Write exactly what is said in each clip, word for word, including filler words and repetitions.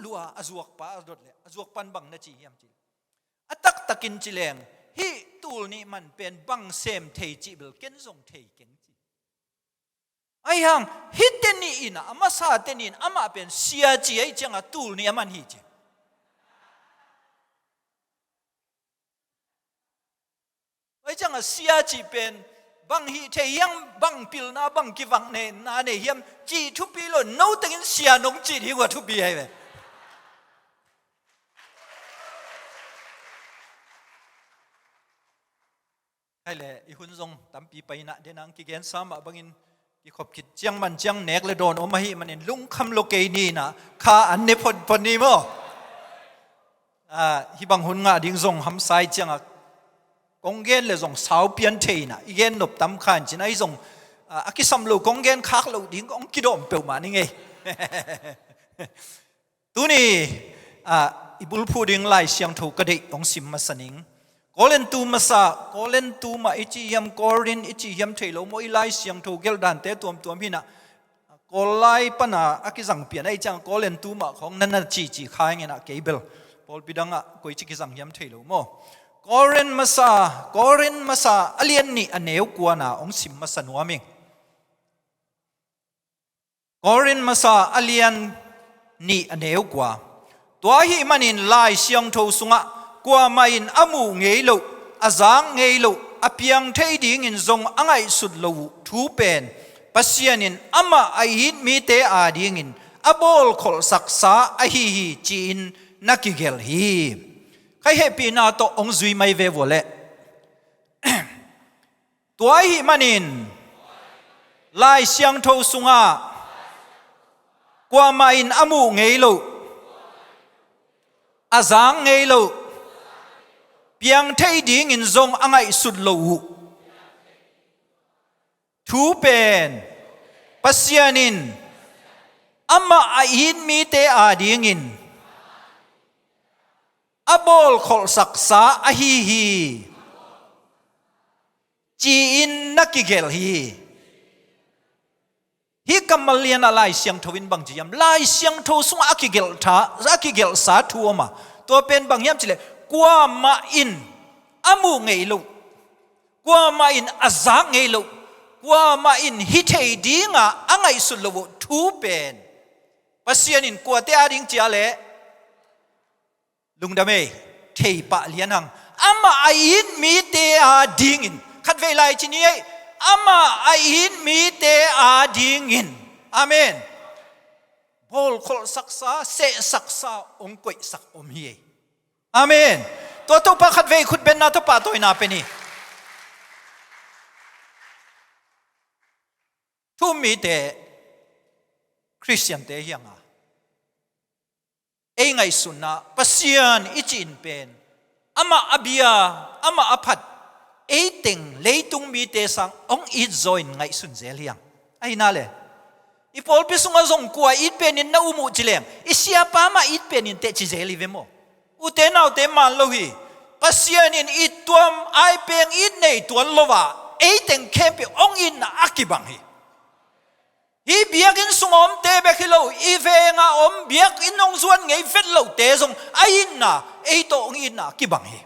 luh a, a zuakpa a dot leh a zuakpan bang na ci hiam ci leh, a taktakin ci leng, hih tul nih man pen bang sem thei cih bel ken zong thei keng ci. Ahi hang, hihte nih in ah, a masate nih in amah pen sia ci ahih ciangah tul nih a man hi ci. Ahi ciangah sia cih pen bang hih thei hiam, bang pilna, bang kivakna nei hiam cih thupi lo, notekin sia nong cih ding uh a thupi ahi ve. Khai le, i hun zong tampi pai in ah, den ang kigensa mah bangin kikhop khit ciang man ciang nek le dawn om ahih manin lungkham lo kei ni in ah, kha an ne photphot ni maw? Ah, hih bang hun ngah ding zong hamsa ahih ciangah kong gen le zong sau pian thei in ah, i gen nop tam kha in cin ahi zong, ah, a kisam lo kong gen khak lo ding kong kidawm peuhmah ni ngei. Tuni, ah, i bulphuh ding Lai Siangtho ka deih hong sim masa ning. Korintu masa, Korintu mah i ci hiam, Korin i ci hiam thei lo maw, i Lai Siangtho gelhdante tuamtuam hi in ah, Kawl lai pana a kizang pian ahih ciang Korintu mah khawng na na cici kha ing in ah, kei bel pawlpi dangah koici kizang hiam thei lo maw. Korin masa, Korin masa a lian nih a neu kuana hong sim masa nuam ing. Korin masa a lian nih a neu kua. Tua ahih manin Lai Siangtho sungah kuamah in a muh ngei loh, a zak ngei loh, a piang thei dingin zong a ngaihsut lo uh thu pen Pasian in amah a it mite adingin a bawlkholhsaksa ahi hi, ci-in na kigelh hi. Kha hehpihna tawh hong zui mai ve vua leh. Tua ahih manin Lai Siangtho sungah kuamah in a muh ngei loh, a zak ngei loh, piang thei dingin zong a ngaihsut lo uh thu pen Pasian in amah a it mite adingin a bawlkholhsaksa ahi hi, ci-in na kigelh hi. Hih kammal lianah Lai Siangtho in bang ci hiam? Lai Siangtho sungah a kigelh tha, a kigelhsa thu om a. Tua pen bang hiam cih leh, kuamah in a muh ngei loh, kuamah in a zak ngei loh, kuamah in hi thei dinga a ngaihsut lo uh thu pen Pasian in kuate ading ci a leh, lungdam ei, thei pah lian hang. Amah a it mite adingin. Khatvei lai ci ni ei. Amah a it mite adingin. Amen. Bawlkholhsaksa, sehsaksa hong koihsak om hi ei. Amen. Tua Topa khatvei khutbetna tawh pahtawina pe ni. Thu-um mite, Khristiante hi hang a, ei ngaihsutna Pasian i cih in pen amah a bia, amah a phat, ei teng leitung mite sang hong it zaw in ngaihsun zel hi hang. Ahi na le, i pawlpi sungah zong kua it penin na um uh ci leng, i siapa mah it penin teh ci zel hi ve maw. Ute naute, man lo hi. Pasian in it tuam, ai peng it nei tuan lo a, ei teng khempeuh hong itna a kibang hi. Hih biakinn sungah omte bek hi lo, i vengah om biakinn hong zuan ngei vet lote zong a itna, ei tawh hong itna a kibang hi.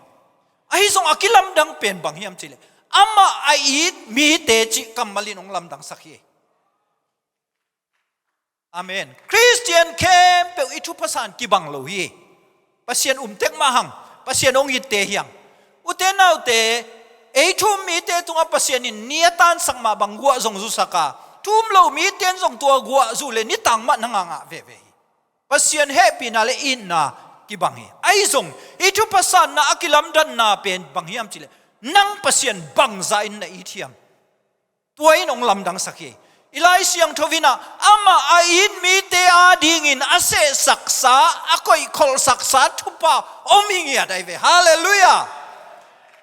Ahi zong a kilamdang pen bang hiam cih leh, amah a it mite cih kammal in hong lamdangsak hi. Amen. Khristian khempeuh i thupha san kibang lo hi. Pasian um tek mah hang, Pasian hong itte hi hang. Ute naute, ei thu-um mite tungah Pasian in ni a tansak mah bang guah zong zusak a, thu-um lo mite in zong tua guah zu le nitang mah na ngah ngah veve hi. Pasian hehpihna le itna kibang hi. Ahi zong, i thupha sanna a kilamdanna pen bang hiam cih leh, nang Pasian bangzah in na it hiam? Tua in hong lamdangsak hi. I Lai Siangtho in ah, amah a it mite adingin a sehsaksa, a koihkholhsaksa thupha om hi ngiat ahi ve. Halleluiah.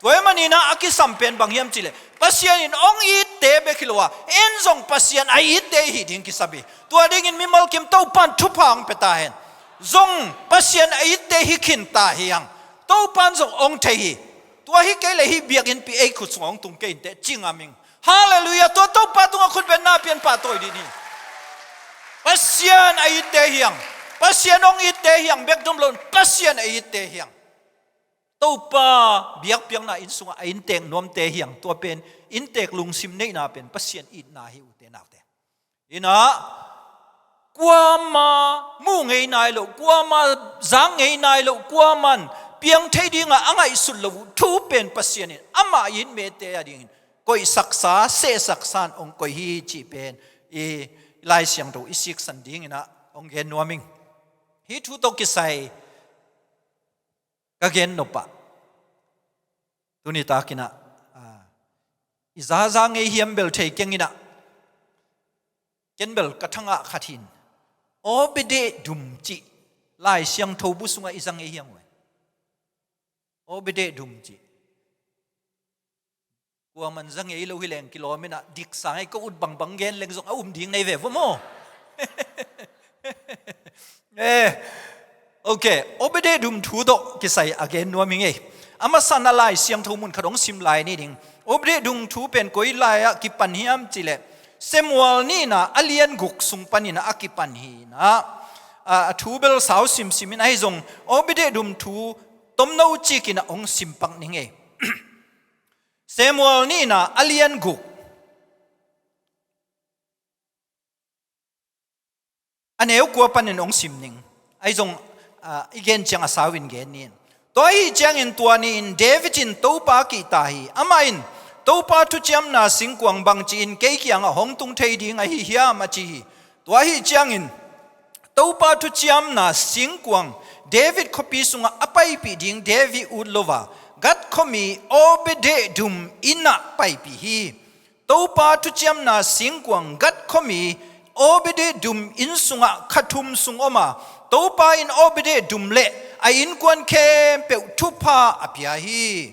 Tua ahih manin ah a kisam pen bang hiam cih leh, Pasian in hong itte bek hi lo a, en zong Pasian a itte i hih ding kisam hi. Tua dingin mimal kim Topa'n thupha hong pia ta hen. Zong Pasian a itte hi khin ta hi hang. Topa'n zong hong thei hi. Tua hi kei leh hih biakinnpi ei khut sungah hong tung kei in teh ci ngam ing. Halleluiah. Tua Topa tungah khutbetna pia in, pahtawi dih ni. Pasian a itte hi hang. Pasian hong itte hiang bek dom lo, Pasian a itte hiang. Topa biakpiakna inn sungah a inntek nuamte hiang, tua pen inntek lungsim neihna pen Pasian itna hi, ute naute. Inah, kuama mu ngei nai lo, kuama zak ngei nai lo, kuaman piang thei dingah a ngaihsut lo uh thu pen Pasian in amah i itmete a dingin koihsaksa, sehsaksa in hong koih hi cih pen i Lai Siangtho i siksan dinginah hong gen nuam ing. Hih thu tawh kisai ka gen nopah, tuni takinah, ah, i zaza ngei hiam bel thei kenginah, ken bel ka thangah khat hin, Obed-edom cih Lai Siangtho bu sungah i za ngei hiam uh? Obed-edom cih. Kuaman za ngei lo hi leng kilawm inah, diksa ngei, ka ut bangbang gen leng zong a um ding nei ve vo maw? Eh, ok, Obed-edom thu tawh kisai a gen nuam hi ngei. A masa-in Lai Siangtho mun khat hong sim lai ni ding. Obed-edom thu pen koi lai-ah kipan hiam cih leh, Samuel nihna a lian guk sung panin a kipan hi inah, a, a thu bel sau simsim in, ahi zong Obed-edom thu tomno cikin a hong simpak ni ngei. Samuel nihna a lian guk, a neu kua panin hong sim ning. Ahi zong, ah, i gen ciang a sau in gen ni in. Tua ahih ciangin tua ni-in David in Topa kihta hi. Amah in, Topa thuciamna singkuang bangci in kei kiangah hong tung thei ding ahi hiam, a ci hi. Tua ahih ciangin Topa thuciamna singkuang David khuapi sungah a paipih ding David ut lo a, Gath khuami Obed-edom inn ah paipih hi. Topa thuciamna singkuang Gath khuami Obed-edom inn sungah kha thum sung om a, Topa in Obed-edom le a innkuan khempeuh thupha a pia hi.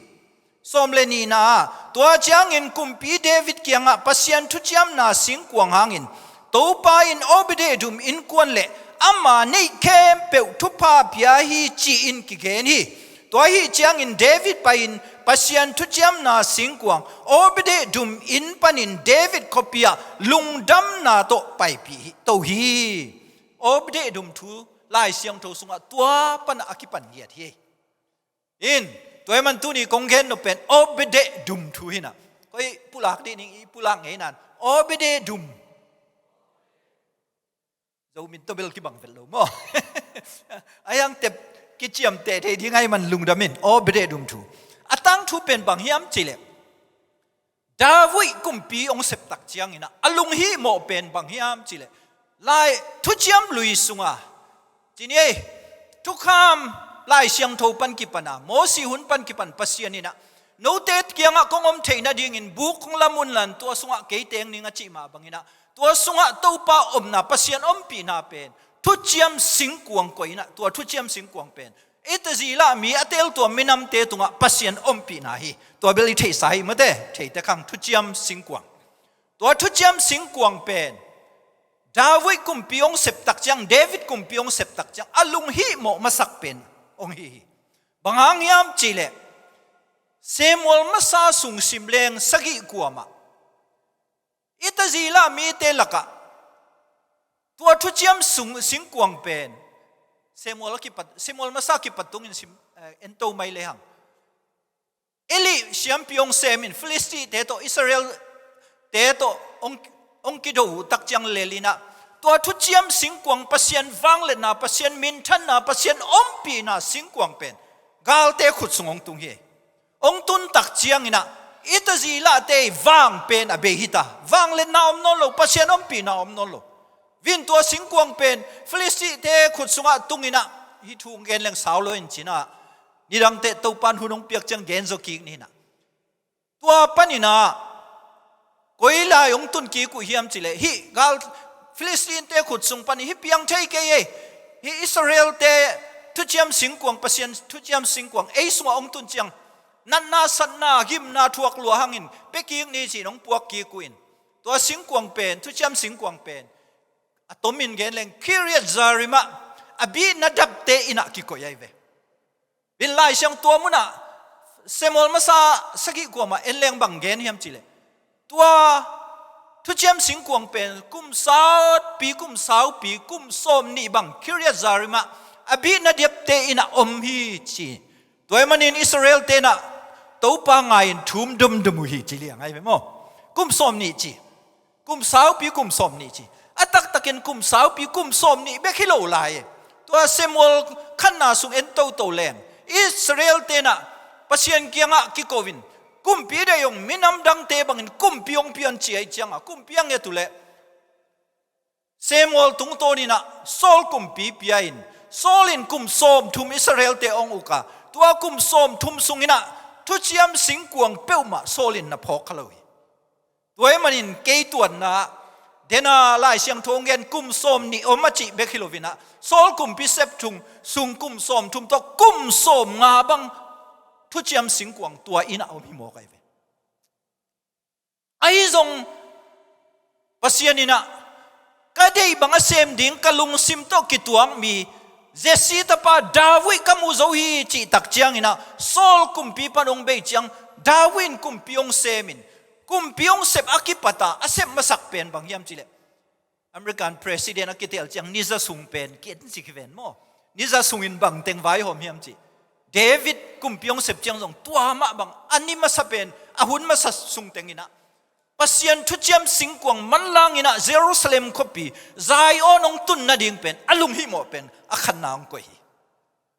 Sawm le nihna ah, tua ciangin kumpi David kiangah Pasian thuciamna singkuang hangin Topa in Obed-edom innkuan le ama neih khempeuh thupha pia hi, ci-in kigen hi. Tua ahih ciangin David pai-in Pasian thuciamna singkuang Obed-edom inn panin David khuapi ah lungdamna tawh paipih hi, to hi. Obed-edom thu Lai Siangtho sungah tua panah a kipan ngiat hi. In, tua ahih man tuni kong gen nop pen Obed-edom thu hi inah. Koi pulak dih ning, i pulak ngei nan. Obed-edom. Zomi tawh bel kibang vet lo maw? A hiang tep kiciamteh thei ding ahih man lungdam in, Obed-edom thu. A tangthu pen bang hiam cih leh, David kumpi hong sep tak ciangin ah a lunghihmawh pen bang hiam cih leh, Lai Thuciam Lui sungah, ci ni ei, Thukham Lai Siangtho pan kipan a, Mosi hun pan kipan Pasian in ah, note kiangah kong om theih nadingin buk kong lam un la, tua sungah kei teng ning, a cih mah bangin ah, tua sungah Topa omna, Pasian ompihna pen thuciam singkuang koih in ah, tua thuciam singkuang pen i tazila mi a teltuam minamte tungah Pasian ompihna hi. Tua bel i theihsa hi mate, theite khang, thuciam singkuang. Tua thuciam singkuang pen David kumpi hong sep tak ciang, David kumpi hong sep tak ciang a lunghihmawh masak pen hong hi hi. Bang hang hiam cih leh, Samuel masa sung sim leng sagih kuamah i tazila mite lakah tua thuciam sung, singkuang pen Samuel a kipat, Samuel masa kipat tungin sim, eh, ento mai lehang, Eli siampi hong semin Philistine-te tawh Israel-te tawh hong, hong kido uh tak ciang lel in ah, tua thuciam singkuang Pasian vangliatna, Pasian minthanna, Pasian ompihna singkuang pen galte khut sung hong tung hi. Hong tun tak ciangin ah i tazilate vang pen a bei hi ta. Vangliatna om nawn lo, Pasian ompihna om nawn lo. Vin, tua singkuang pen Philistine-te khut sungah tung in ah, hih thu hong gen leng sau lo in, ci-in ah, nidangte Topan hun hong piak ciang gen zaw kik ni in ah. Tua panin ah koi lai hong tun kik uh hiam cih leh, hih gal Philistine-te khut sung panin hih piang thei kei ei, hih Israel-te thuciam singkuang, Pasian thuciam singkuang ei sungah hong tun ciang, natna, satna, gimna thuak lua hangin pia kik ni, ci-in hong puak kik uh in, tua singkuang pen, thuciam singkuang pen, a tomin gen leng Kiriath-jearim ah Abinadab-te inn ah kikoih ahi ve. Vin, Lai Siangtho munah Samuel masa sagih kuamah en leng bang gen hiam cih leh, tua Thuciam singkuang pen kum saupi, kum saupi, kum sawm nih bang Kiriat Jearim ah a bih na diapte in a om hi ci. Tua ahih manin Israel-te in a Topa ngai-in thum dumdum uh hi ci liang ahi ve maw. Kum sawm nih ci. Kum saupi, kum sawm nih ci. A taktakin kum saupi, kum sawm nih bek hi lo lai. Tua Samuel khatna sung en toto leng Israel-te in a Pasian kiangah kiko-in, kumpi deih ung, minam dangte bangin kumpi hong pia un ci ahih ciangah kumpi a nget uh leh Samuel tungtawnin a Saul kumpi pia-in, Saul in kum sawmthum Israel-te hong uk a, tua kum sawmthum sungin a thuciam singkuang peuhmah Saul in na phawk kha lo hi. Tua ahih manin kei tuanna ah, dena Lai Siangtho hong gen kum sawm nih om a cih bek hi loin a, Saul kumpi sep thung sung kum sawmthum tawh kum sawmnga bang thuciam singkuang tua in a om hi mawk ahi ve. Ahi zong Pasian in a, ka deih bang a sem ding ka lungsim tawh kituak mi Jesse tapa David ka mu zo hi cih tak ciangin a, Saul kumpi pan hong bei ciang David in kumpi hong semin, kumpi hong sep a kipat a, a sep masak pen bang hiam cih leh American President a kitel ciang ni za sung pen ki-en ci kiven maw. Ni za sungin bang teng vaihawm hiam cih. David kumpi hong sep ciang zong tua mah bang a ni masa pen, a hun masa sung tengin a Pasian thuciam singkuang manlangin a Jerusalem khuapi Zion hong tun nading pen a lunghimawh pen a khatna hong koih hi.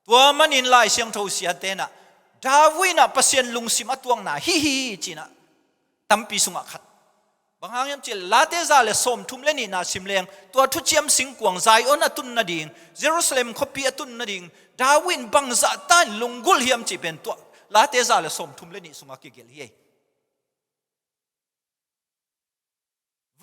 Tua manin Lai Siangtho siate in a David in a Pasian lungsim a tuakna hih hi ci-in a tampi sungah khat. Bang hang hiam cih leh Late za le sawmthum le nihna sim leng tua thuciam singkuang Zion a tun nading, Jerusalem khuapi a tun nading David in bangzah ta in lunggulh hiam cih pen tua Late za le sawmthum le nih sungah kigelh hi.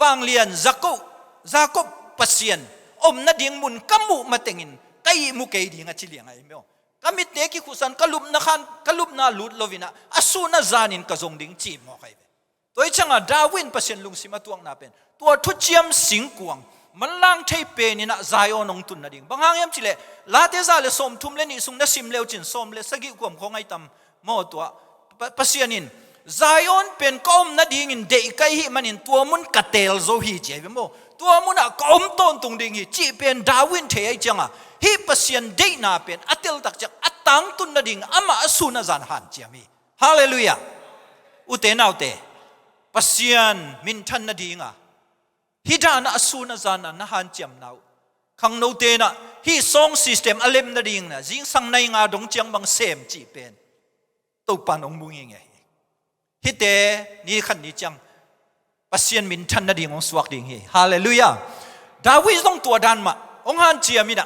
Vanglian Jakob, Jakob Pasian om nading mun ka muh matengin ka ihmu kei ding a ci liang ahi maw. Ka mitte kikhusan, ka lupna khan, ka lupna lut loin a, a sun a zanin ka zong ding ci mawk ahi ve. Tua hi ciangah David in Pasian lungsim a tuakna pen tua thuciam singkuang manlang thei penin a Zion hong tun nading. Bang hang hiam cih leh Late za le sawmthum le nih sung na sim leu cin sawm le sagih kuam khawng ahi tam maw tua. Pa-, Pasian in Zion pen ka om nadingin deih ka hih manin tua mun ka teel zo hi ci ahi ve maw. Tua munah ka om tawntung ding hi cih pen David in thei ahi ciangah hih Pasian deihna pen a teltak ciang a tangtun nading amah a sun a zan hanciam hi. Halleluiah. Ute naute, Pasian minthan nadinga hih dan a sun a zan a na hanciamna uh, khangnote in a hih song system a lem nading in a zingsang nai nga dong ciang bang sem cih pen Topa in hong mu ngei hi. Hihte ni khat ni ciang Pasian minthan nading hong suak ding hi. Halleluiah. David zong tua dan mah hong hanciam in a,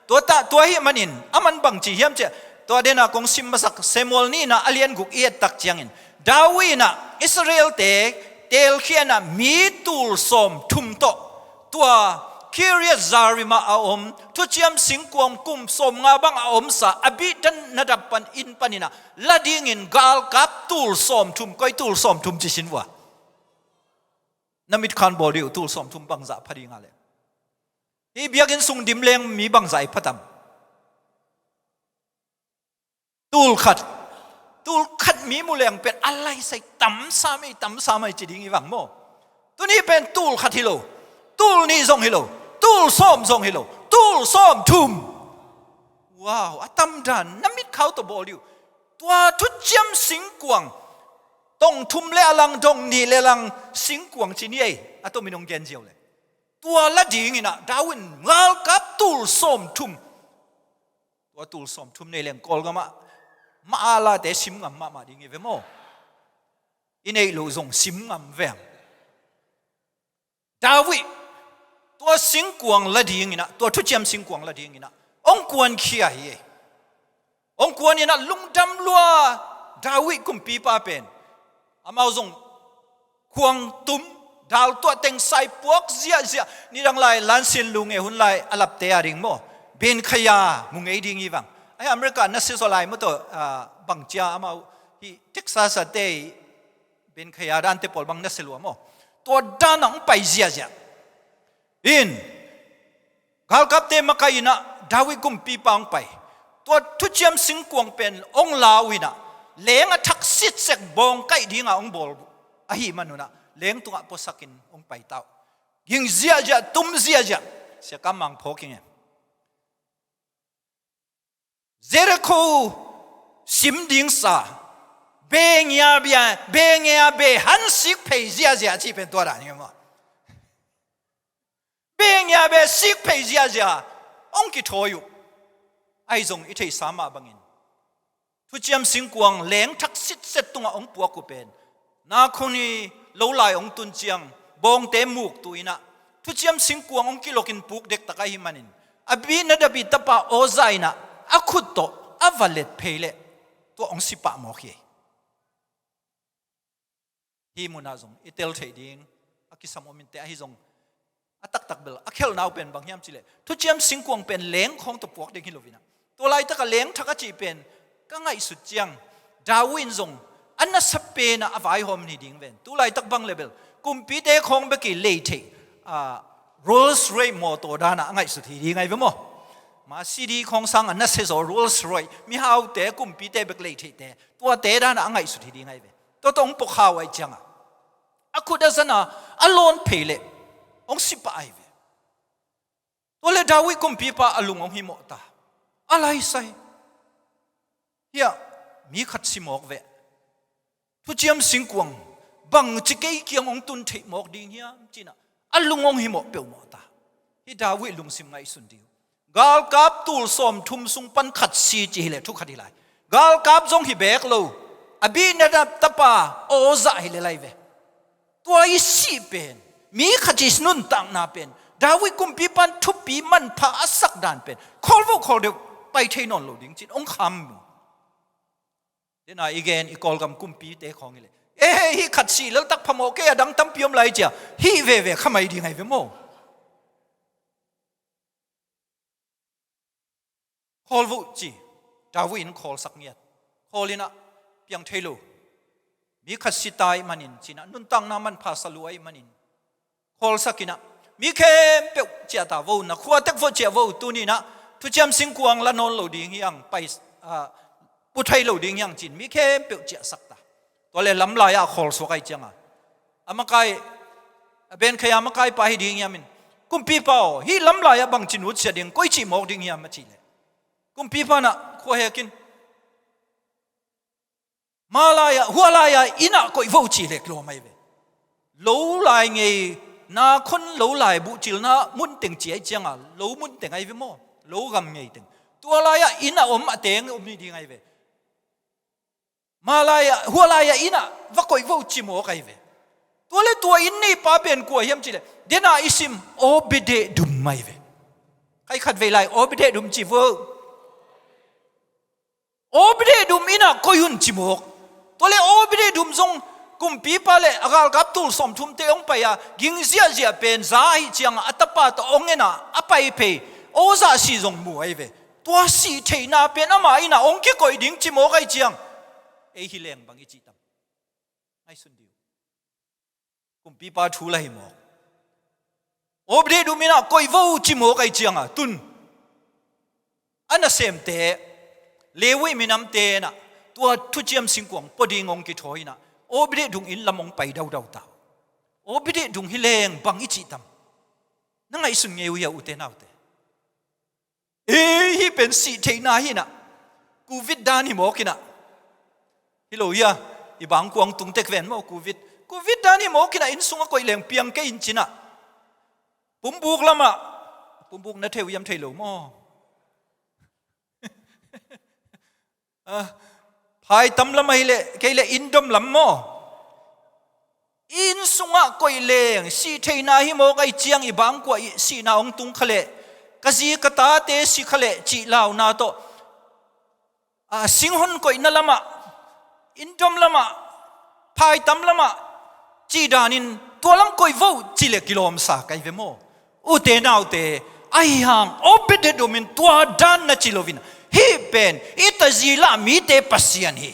tua ta, tua ahih manin a man bang ci hiam cih leh, tua dena kong sim masak Samuel nihna a lian guk i et tak ciangin David in a Israel-te teelkhia in a mi tul sawmthum tawh tua Kiriat Jearim ah a om thuciam singkuang kum sawmnga bang a omsa Abinadab pan inn panin a la dingin galkap tul sawmthum, koi tul sawmthum ci sin vua. Na mitkha bawl dih uh, tul sawmthum bangzah pha ding a leh. Hih biakinn sung dim leng mi bangzah i pha tam? Tul khat. Tul khat mi mu leng pen a laisai tamsa mai, tamsa mai ci ding i vang maw. Tuni pen tul khat hi lo, tul nih zong hi lo, tul sawm zong hi lo, tul sawmthum. Wow, a tamdan na mitkha uh tawh bawl dih uh. Tua thuciam singkuang, tong thum le a lang, dong nih le lang singkuang ci ni ei, a tomin hong gen ziau le. Tua la dingin a David in galkap tul sawmthum. Tua tul sawmthum nei leng Kawlgam ah ma-a late sim ngam mahmah ding hi ve maw. I neih loh zong sim ngam veng. David tua singkuang la dingin a, tua thuciam singkuang la dingin a hong kuankhia hi. Hong kuan in a lungdam lua. David kumpipa pen amau zong khuang tum, dal tuah teng sai puak ziahziah. Nidang lai lansin lu ngei hun lai a lapte a ding maw, Bin Khaya mu ngei ding hi vang. Ai, America na sia zaw lai maw tawh, ah, bangcia amau hih Texas a te Bin Khaya dante pawl bang na sia lua maw. Tua dan a hong pai ziahziah. In galkapte makaih in a David kumpipa hong pai. Tua thuciam singkuang pen hong la uh in a, leng a thak sitsek bawngkaih dinga hong bawl ahih man un a, Leng tungah puasakin hong pai ta uh. Ging ziahziah, tum ziahziah. Siakam Mang Phaw King e. Jericho sim ding sa, bengia bia, bengia be han sik phei ziahziah cih pen tua dan hi maw. Bengia be sik phei ziahziah hong kithawi uh. Ahi zong i theihsa mah bangin thuciam singkuang leng thak sitset tungah hong puak uh pen, nakhun i lo lai hong tun ciang bawngte muk tu inah, thuciam singkuang hong kilokin puk dektak ahih manin, Abinadab i tapa Uzzia inah a khut tawh a va let phei leh tua hong si pah mawk hi. Hih munah zong i tel theih ding a kisam om inteh, ahi zong a taktak bel a khelhna uh pen bang hiam cihleh, thuciam singkuang pen leng khawng tawh puak ding hi lo inah, tua laitakah leng thak a cih pen ka ngaihsut ciang David in zong a nasa penah a vaihawm hi ding ven. Tu laitak bang le bel kumpite khawng bek i lei theih, ah, Rolls Royce mawtaw danah a ngaihsut hi ding ahi ve maw. Mercedes khawng sangah nasia zaw Rolls Royce, mihaute kumpite bek lei theihte, tuate danah a ngaihsut hi ding ahi ve. Tua tawh hong pawkhau ahih ciangah a khut a zana a lawn phei leh hong si pah ahi ve. Tua leh David kumpipa a lung hong himawh ta. A laisai, hiah mi khat si mawk veh, thuciam singkuang bangci kei kiang hong tun theih mawk ding hiam cinah a lung hong himawh peuhmawh ta. Hih David lungsim ngaihsun dih uh. Galkap tul sawmthum sung pan khat si ci hileh thu khat hi lai. Galkap zong hi beek lo, Abinadab tapa Uzzia hi lel ahi ve. Tua i sih pen, mi khat i nuntakna pen David kumpipa in thupi manpha a sak dan pen khawl vo khawl deuh, pai thei nawn lo ding cin hong kham uh. Dena i gen i Kawlgam kumpite khawng hileh, eh, hih khat sih leltak phamawh kei, a dang tampi om lai cia hih veve khamai ding ahi ve maw. Khawl vo ci, David in khawlsak ngiat. Khawl inah piang thei lo. Mi khat si ta ahih manin cinah, nuntakna manpha sa lua ahih manin khawlsak inah, mi khempeuh ciah ta vo, na khua tek vo ciah vo, tuni inah thuciam singkuang la nawn lo ding hiang, pai, ah, pu thei lo ding hiang cin mi khempeuh ciahsak ta. Tua le lamlai-ah a khawlsuak ahi cianga, a makai, a benkhei a makaipa hi ding hiamin, kumpipa aw, hih lamlai-ah bangci nutsiat ding, koi cih mawk ding hiam a cih leh, kumpipa inah khua hekin, malai-ah, hualai-ah innah koih vo cih leh kilawm ahi ve. Lo lai ngei, nakhon lo lai buhcilna munteng ci ahi cianga, lo munteng ahi ve maw, lo gam ngeiteng. Tua lai-ah innah om a teng om ni ding ahi ve. Malai-ah, hualai-ah innah va koih vo ci mawk ahi ve. Tua le tua inn neipa pen kua hiam cih leh, dena i sim Obed-edom ahi ve. Khai khat vei lai, Obed-edom ci vo. Obed-edom innah koih un ci mawk. Tua le Obed-edom zong kumpipa le a galkap tul sawmthumte hong pai-a ging ziahziah pen za ahih cianga a tapa tawh hong en a, a pai phei Uzzia si zong mu ahi ve. Tua sih theihna pen ama innah hong kikoih ding ci mawk ahi ciang, ei hi leng bang i cih tam? Ngaihsun dih uh. Kumpipa thu la hi mawk. Obed-edom innah koih vo ci mawk ahi cianga tun a nasemte, Levi minamte innah tua thuciam singkuang pua ding hong kithawi inah Obed-edom inn lam hong pai daudau ta. Obed-edom hi leng bang i cih tam? Na ngaihsun ngei uh hia, ute naute? Ei, hih pen sih theihna hi inah, Covid dan hi mawk inah. Hi lo hia, i bangkuang tungtek ven maw, Covid. Covid dan hi mawk inah, inn sungah koih leng piang kei in cinah, pumbuk lamah, pumbuk na thei uh hiam, thei lo maw? Ah, phaitam lam ahi leh, kei leh inndom lam maw? Inn sungah koih leng, sih theihna hi mawk ahi ciang, i bangkuah i sihna hong tung kha leh, ka zi ka tate si kha leh, cih launa tawh, ah, singhon koihna lamah, inndom lamah, phaitam lamah, cih danin tua lam koih vo cih leh kilawmsa ka hi ve maw? Ute naute, ahi hang Obed-edom in tua dan na ci loin, hih pen i tazi lah mite Pasian hi.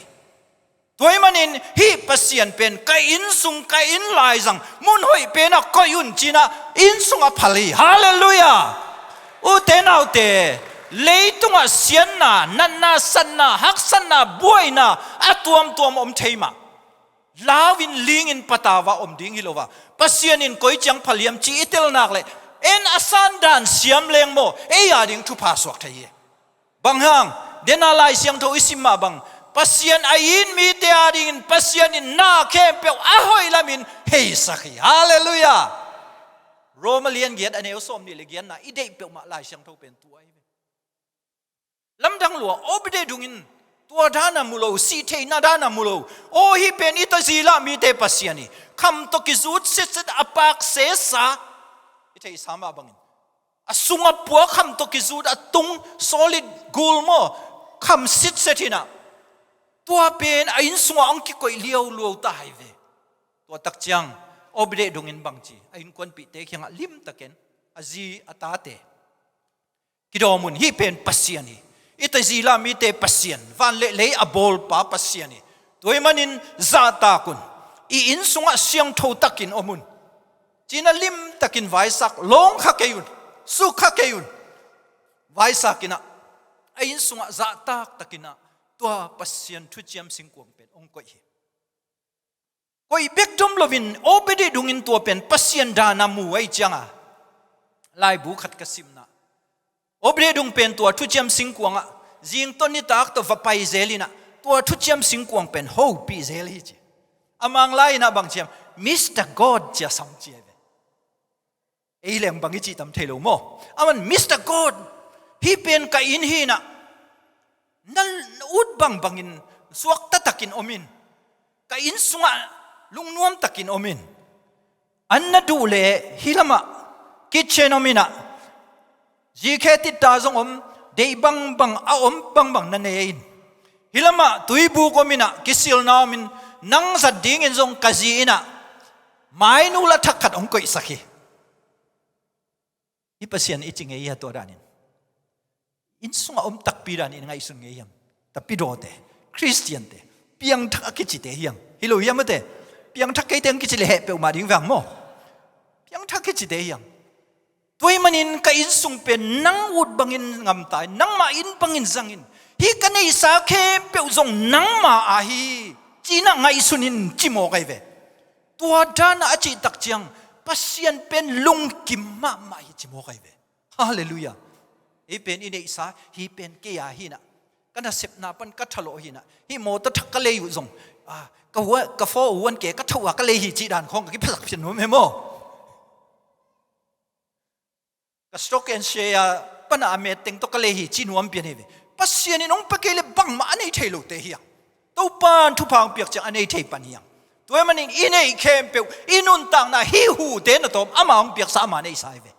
Tua ahih manin hih Pasian pen ka inn sung, ka inn laizang, mun hoih penah koih un cinah inn sungah phal hi. Halleluiah! Ute naute, leitungah siatna, natna, satna, haksatna, buaina a tuamtuam om thei mah. lau in ling in patau a om ding hi lo a, Pasian in koi ciang pha liam ci i tel nak leh, en a san dan siam leng maw, ei a ding thupha suak thei hi. Bang hang, den a Lai Siangtho i sim mah bang, Pasian a it mite a dingin Pasian in na khempeuh a hoih lamin heisak hi. Halleluiah. Roma lian giat a neu sawm nih le giatna i deih peuhmah Lai Siangtho pen tua hi ve. Lamdang lua, Obed Edom in tua dan a mu lo, sih theihna dan a mu lo. Aw, hih pen i tazila mite Pasian hi. Kham tawh kizut setset a pak sesa. I theihsa mah bangin, a sungah puak kham tawh kizut a tung solid gold maw, kham setset hi na. Tua pen a inn sungah hong kikoih liauliau ta hi ve. Tua tak ciang Obed Edom in bang ci, a innkuanpihte kiangah limtakin, a zi a tate, kidawm un, hih pen Pasian hi. I tazila mite Pasian, van le lei a bawlpa Pasian hi. Tua ahih manin zahtak un, i inn sungah siangtho takin om un, ci-in a limtakin vaisak, lawng kha kei un, suk kha kei un. Vaisak in ah, a inn sungah zahtak takin ah tua Pasian thuciam singkuang pen hong koih hi. Koih bek dom loin Obed Edom in tua pen Pasian dan a mu ahih ciang a, laibu khat ka simna, Obed Edom pen tua thuciam singkuang ah zingtawn nitak tawh va pai zel in ah, tua thuciam singkuang pen hopih zel hi ci. A Manglai in ah bang ci hiam, Mister God ci a sam ci hi ve. Ei leng bang i cih tam thei lo maw. Aman, Mister God, hih pen ka inn hi na, na ut bangbangin suakta takin om in, ka inn sungah lungnuam takin om in. An na duh leh hih lamah kitchen om in ah, zikhe titta zong om, deih bangbang a om bangbang na ne in. Hih lamah tuibuk om in ah, kisilna om in, nang zat dingin zong ka zi in ah mainul a thak khat hong koihsak hi. Hih Pasian i ci ngei hia tua danin? Inn sungah om takpi danin i ngaihsun ngei hiam? Takpi dawte, Khristiante, piangthak a kicite hiam? Hi lo hiam a te? Piangthak keite hong kici leh heh peuhmah ding vang maw. Piangthak kicite hiam? Tua ahih manin ka inn sung pen nang ut bangin ngamta in, nangmah inn bangin zangin, hih ka neihsa khempeuh zong nangma a hi, ci-in ah ngaihsun in ci mawk ahi ve. Tua dan a a cih tak ciang, Pasian pen lungkim mahmah hi ci mawk ahi ve. Halleluiah. Hih pen i neihsa, hih pen kei a hi na, ka nasepna pan ka thalawh hi na, hih mawtaw thak ka lei uh zong, ah, ka hua, ka faw uh huan ke ka tho a ka lei hi cih dan khawng ka kiphasak pian nuam hi maw. Ka stock and share pan a met teng tawh ka lei hi ci nuam pian hi ve. Pasian in hong pia kei leh bangmah a nei thei lote hi hang. Topa in thupha hong piak ciang a nei thei pan hi hang. Tua ahih manin i neih khempeuh, i nuntakna, hih hute na tawm ama hong piaksa, ama neihsa hi ve.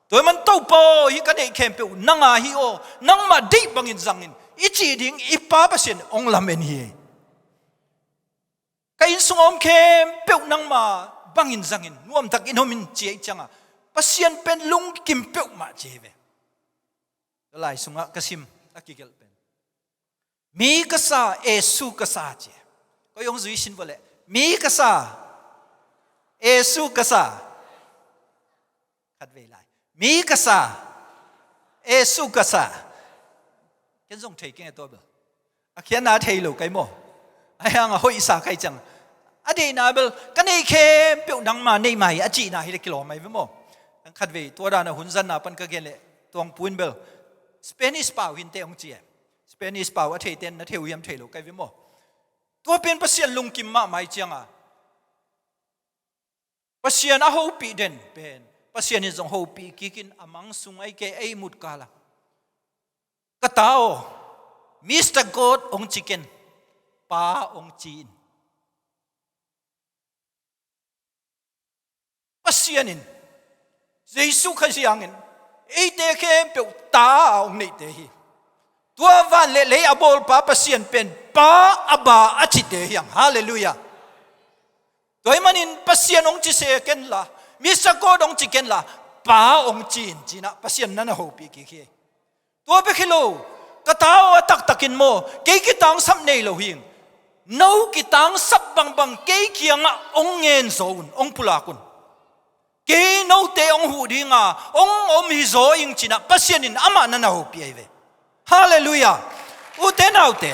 Tua ahih man, Topa aw, hih ka neih khempeuh nang a hi aw, nangmah deih bangin zangin, i cih ding i Pa Pasian hong lamen hi. Ka inn sung a om khempeuh nangma bangin zangin, nuamtakin om in ci ahih ciang a, Pasian pen lungkim peuhmah ci hi ve. Ka lai sungah ka sim a kigelh pen, Mi ka sa, Jesu ka sa ci. Koi hong zui sin vua leh, Mi ka sa, Jesu ka sa. Khatvei lai. Mi ka sa, Jesu ka sa. Ken zong thei keng e tua bel. A khiatna thei lo kai maw. A hiang a hoihsa kai ciang, a deihna bel, ka neih khempeuh nangma neih mah hi a cihna hi leh kilawm ahi ve maw. Khatvei tua dan a hun zanna pan ka gen leh, tuang pu in bel, Spanish pau hinte hong ci e. Spanish pau a theite in na thei uh hiam thei lo kai ve maw. Tua pen Pasian lungkim mahmah hi ciang a, Pasian a hopih den pen Pasian in zong hopih kik in, a mang sung ahi kei, ei mut kal a, Ka ta aw, Mister God hong ci ken, Pa hong ci in. Pasian in Jesu Khazih hangin eite khempeuh ta a hong neihte hi. Tua van le lei a bawlpa Pasian pen Pa, Abba a cite hi hang. Halleluiah. Tua ahih manin Pasian hong ci se kenla, Mister God hong ci kenla, Pa hong ci in, ci-in ah Pasian na na hopih kik hi. Tua bek hi lo, ka ta aw, a taktakin maw, kei kitangsap nei lo hing. No kitangsap bangbang kei kiangah hong ngen zaw un, hong pulak un. Kei note hong huh dinga hong om hi zaw ing, ci-in ah Pasian in amah na na hopih ahi ve. Halleluiah. Ute naute,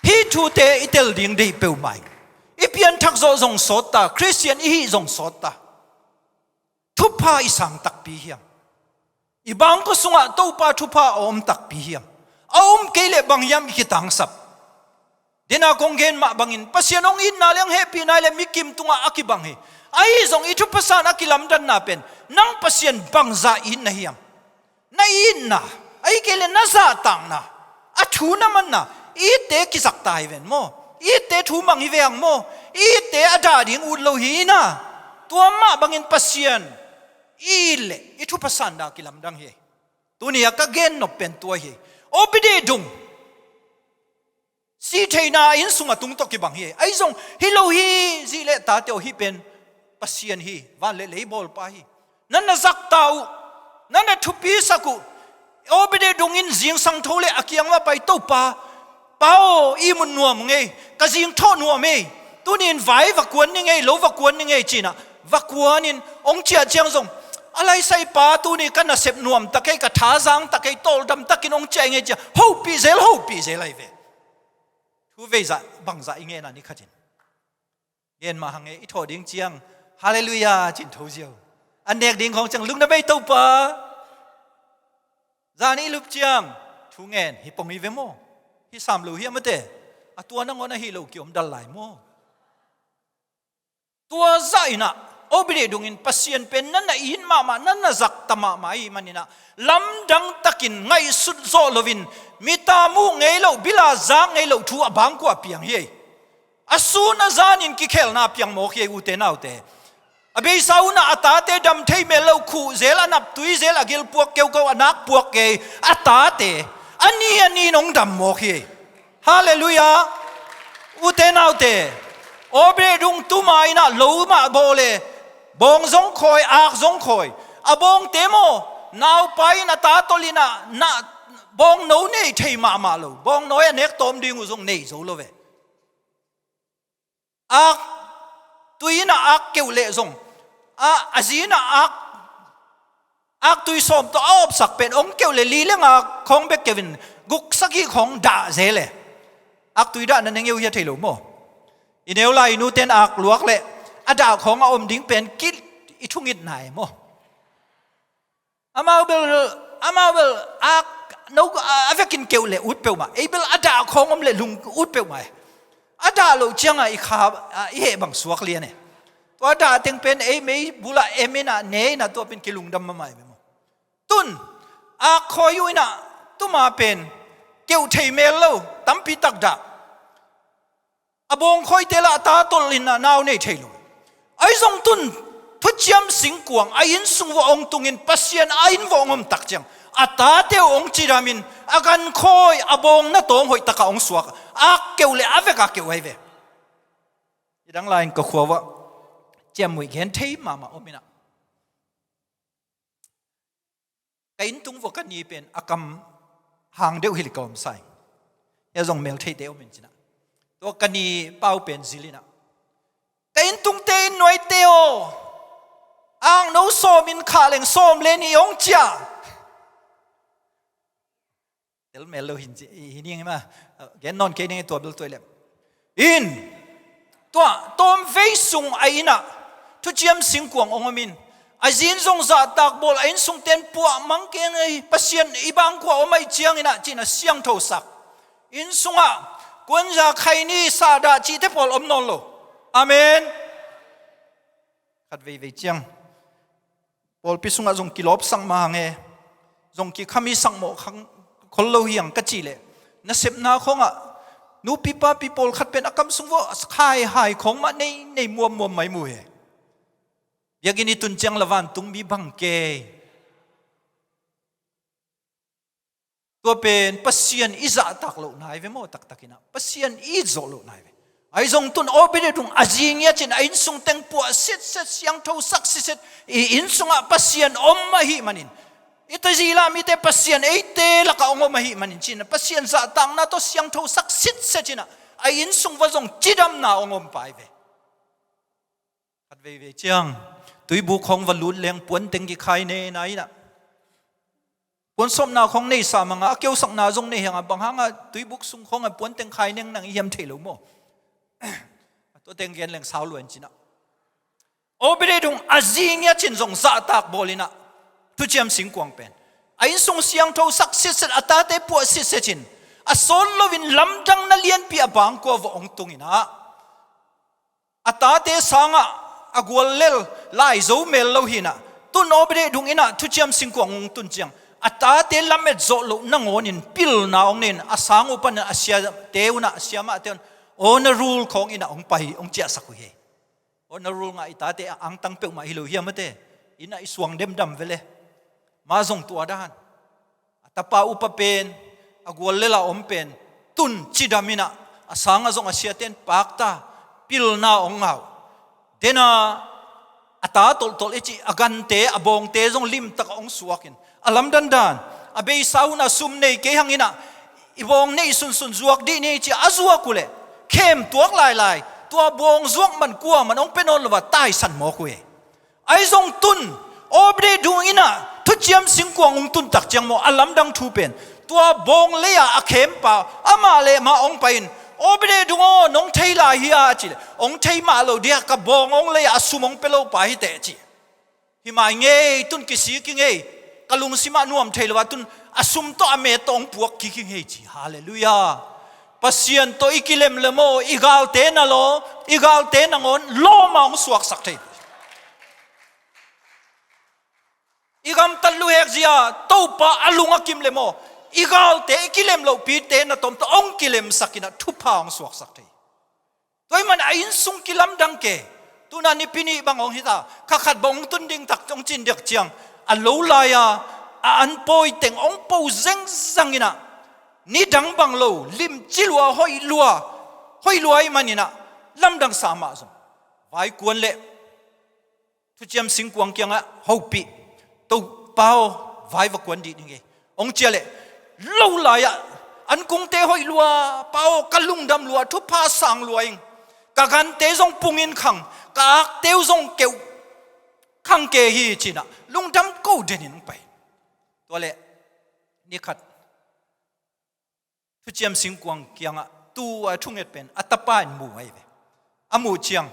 hih thute i tel ding deih peuhmah ing. pianthak zawh zong sawt ta, Khristian i hih zong sawt ta. Thupha i sang takpi hiam? I bangkua sungah Topa thupha a om takpi hiam? A om kei leh bang hiam i kitangsap? Dena kong gen mah bangin Pasian hong itna le hong hehpihna le mikim tungah a kibang hi. Ahi zong i thupha san a kilamdanna pen nang Pasian bangzah it na hiam? Na itna, ahih kei leh na zahtakna, a thu na manna, i itte kizakta hi ven maw? I itte thu mang hi ve hang maw? I itte a dah ding ut lo hi na. Tua mah bangin Pasian i it leh i thupha sanna kilamdang hi. Tuni a ka gen nop pen tua hi. Obed Edom sih theihna a inn sung a tung tawh kibang hi. Ahi zong hi lo hi, zi le tate aw, hih pen Pasian hi, van le lei bawlpa hi. Nan na zakta uh, nan na thupisak uh. Obed Edom in zingsang tho le a kiang mah pai, Topa, Pa aw, ihmut nuam ung ei, ka zingthawh nuam ei. Tuni-in vai va kuan ning ei, lo va kuan ning ei, ci-in ah va kuanin hong ciah ciang zong, a laisaipa, tuni ka nasep nuam tak ei, ka tha zang tak ei, tawldam takin hong ciah ing ei, ci-a hopih zel, hopih zel ahi ve. Thu veizah bangzah i ngen a ni khatin. Gen mah hang e, i thawh ding ciang, Halleluiah, ci-in tho ziau. An nek ding khawng ciang, lungdam ei Topa. Zan i lup ciang thu ngen, hi pong hi ve maw? Hi sam lo hiam a te? A tua nangawn a hi lo kiom dal lai maw? Tua zah in ah, Obed Edom in Pasian pen nan na it mahmah, nan na zakta mahmah ahih manin ah, lamdang takin ngaihsut zawh loin, mita muh ngei loh, bila zak ngei loh thu a bangkua piang hi ei. A sun a zanin kikhelna piang mawk hi ei, ute naute. A beisa un ah a tate dam thei mel lo, khuh zel, a nap tui zel, a gil puak keukau, a nak puak kei, a tate a ni a ni-in hong dam mawk hi ei. Halleluiah. Ute naute, Obed Edom tuma in ah lo mah bawl e, bawng zong khawi, ak zong khawi. A bawngte maw, naupa in a ta tolh in ah na, bawngno nei thei mahmah lo, bawngno a nek tawm ding uh zong nei zo lo ve. Ak tui in ah ak keuh leh zong, a, a zi in ah ak, ak tui sawm tawh a opsak pen hong keuh leh li le nga khawng bek keuh in guk sagih khawng dah zel e. Ak tui dahna na ngeu hia thei lo maw? I neu lai i nute in ak luak leh a dah khawng a om ding pen kit i thungitna e maw? Amau bel, amau bel ak no, a, a vekin keuh leh ut peuhmah. Ei bel a dah khawng om leh lung ut peuhmah e. A dah loh ciangah i kha, a, i heh bang suak lian e. Tua dah teng pen ei mei bulah em in ah, ne in ah, tua pen kilungdam mahmah e maw? Tun, ak khawi uh in ah, tuma pen keuh thei mel lo, tampi tak dah. A bawng khawite lah a ta tolh in ah nau nei thei lo. Ahi zong tun, thuciam singkuang a inn sung vuah hong tungin Pasian a inn vuah hong om tak ciang, a tate uh hong cidamin a gan khawi, a bawng na tawng hoih takah hong suak, ak keuh leh a vek a keuh ahi ve. I dang lai-in ka khua vuah ciammuih gen thei mahmah om in ah, ka inn tung vuah ka ni pen a kam hang deuh hi leh ka om sa ing. Hia zong mel theite om in ci-in ah, tua ka ni pau pen zil in ah, ka inn tungte, inn nuaite aw, akno sawm in khah leng sawm le nih hong ciah. Tel mel lo hin ci, hi ning hi mah. Gen nawn kei ning, tua bel tua i lem. In, tua tawmvei sung a inn ah thuciam singkuang hong om in, a zi in zong zahtak bawl, a inn sungte in puahmang keng ei, Pasian i bangkua om ahih ciangin ah, ci-in a siangthosak. Inn sungah kuanza, khaini, sahdah cihte pawl om nawn lo. Amen. Khat veivei ciang pawlpi sungah zong kilawpsak mah hang e, zong kikhami sakmawh khang khol lo hi hang ka cih leh, nasepna khawngah nupi papi pawlkhat pen a kam sung vuah khaihai khawng mah nei, nei muammuam mai mu hi. Biakinn i tun ciang la vantung mi bang kei. Tua pen Pasian i zahtak lohna hi ve maw, taktak in ah. Pasian i it zawh lohna hi ve. Ahi zong tun Obed-edom a zi ngiat in a inn sung teng puah sitset, siangthosak sitset, i inn sungah Pasian om ahih manin, i tawizila mite Pasian eite lakah hong om ahih manin, ci-in ah Pasian zahtakna tawh siangthosak sitset in ah, a inn sung vuah zong cidamna hong om pai ve. Khat veivei ciang tuibuk khawng va lut leng puanteng kikhai nena in ah, puansawpna khawng neisa manga, a keusakna zong nei hi hanga, bang hanga tuibuk sung khawngah puanteng khai neng nang i hiam thei lo maw? A Tua teng gen leng sau luan cinah. Obed-edom a zi ngiat cin zong zahtak bawl inah, thuciam singkuang pen a innsung siangtho sak sitset, a tate puah sitset cin, a sawt loin lamdangna lianpi a bangkua vawh hong tung inah, a tate sangah a guallel lai zo mel lo hinah, tun Obed-edom inah thuciam singkuang hong tun ciang, a tate lamet zawh loh nangawnin pilna hong nei in, a sang uh panin a siate unah, a siamahte un, aw na rul khawng inah hong pai, hong ciahsak uh hi. Aw na rul ngah, i tate a angtang peuhmah hi lo hiam ate, inah i suang demdam vele. Mah zong tua dan. A tapa upa pen, a guallel a om pen, tun cidam inah, a sangah zong a siaten pakta, pilna hong ngah uh. Dena a ta tolhtolh i cih, a gante, a bawngte zong limtak hong suakin, a lamdandan, a beisa hunah sum nei kei hang inah, i bawng neih sunsun zuak dih ni cih a zuak uhleh, khem tuak lailai, tua bawng zuak man kuaman hong pia nawn lo a taisan mawk uh hi. Ahi zong tun, Obed-edom inah thuciam singkuang hong tuntak ciang maw, a lamdang thu pen, tua bawng lei-ah a khempa amah le amah hong pai-in, Obed-edom aw, nong thei lai hia a cihleh, hong thei mah lo dia, ka bawng hong lei-ah a sum hong pia lopa hiteh ci. Hi mai ngei, tun kisik hi ngei, ka lungsimah nuam thei lo a, tun a sum tawh a me tawh hong puak kik hi ngei ci. Halleluiah. Pasian tawh i kilem le maw, i galte na law, i galte nangawn lawma hong suaksak thei. I gamtat luhek zia Topa a lung a kim le maw, i galte, i kilem lohpite na tawmtawh hong kilemsak inah thupha hong suaksak thei. Tua ahih man a innsung kilamdang kei. Tuna nipi nih bang hong hita, kha khat bang hong tun ding tak hong cin dek ciang, a lo lai-a a an pawi teng hong po zengzang inah, nidang bang lo, limci lua, hoih lua, hoih lua ahih man inah, lamdang sa mah zong, vai kuan leh thuciam singkuang kiangah hopih, Topa aw, vai va kuan dih ding hi, hong ci a leh, lo lai-ah an kungte hoih lua, Pa aw, ka lungdam lua, thupha sang lua ing, ka gante zong pungin khang, ka akte uh zong keuh khang kei hi cinah, lungdam ko denin hong pai. Tua leh ni khat thuciam singkuang kiangah tua thunget pen a tapa in mu ahi ve. A muh ciang,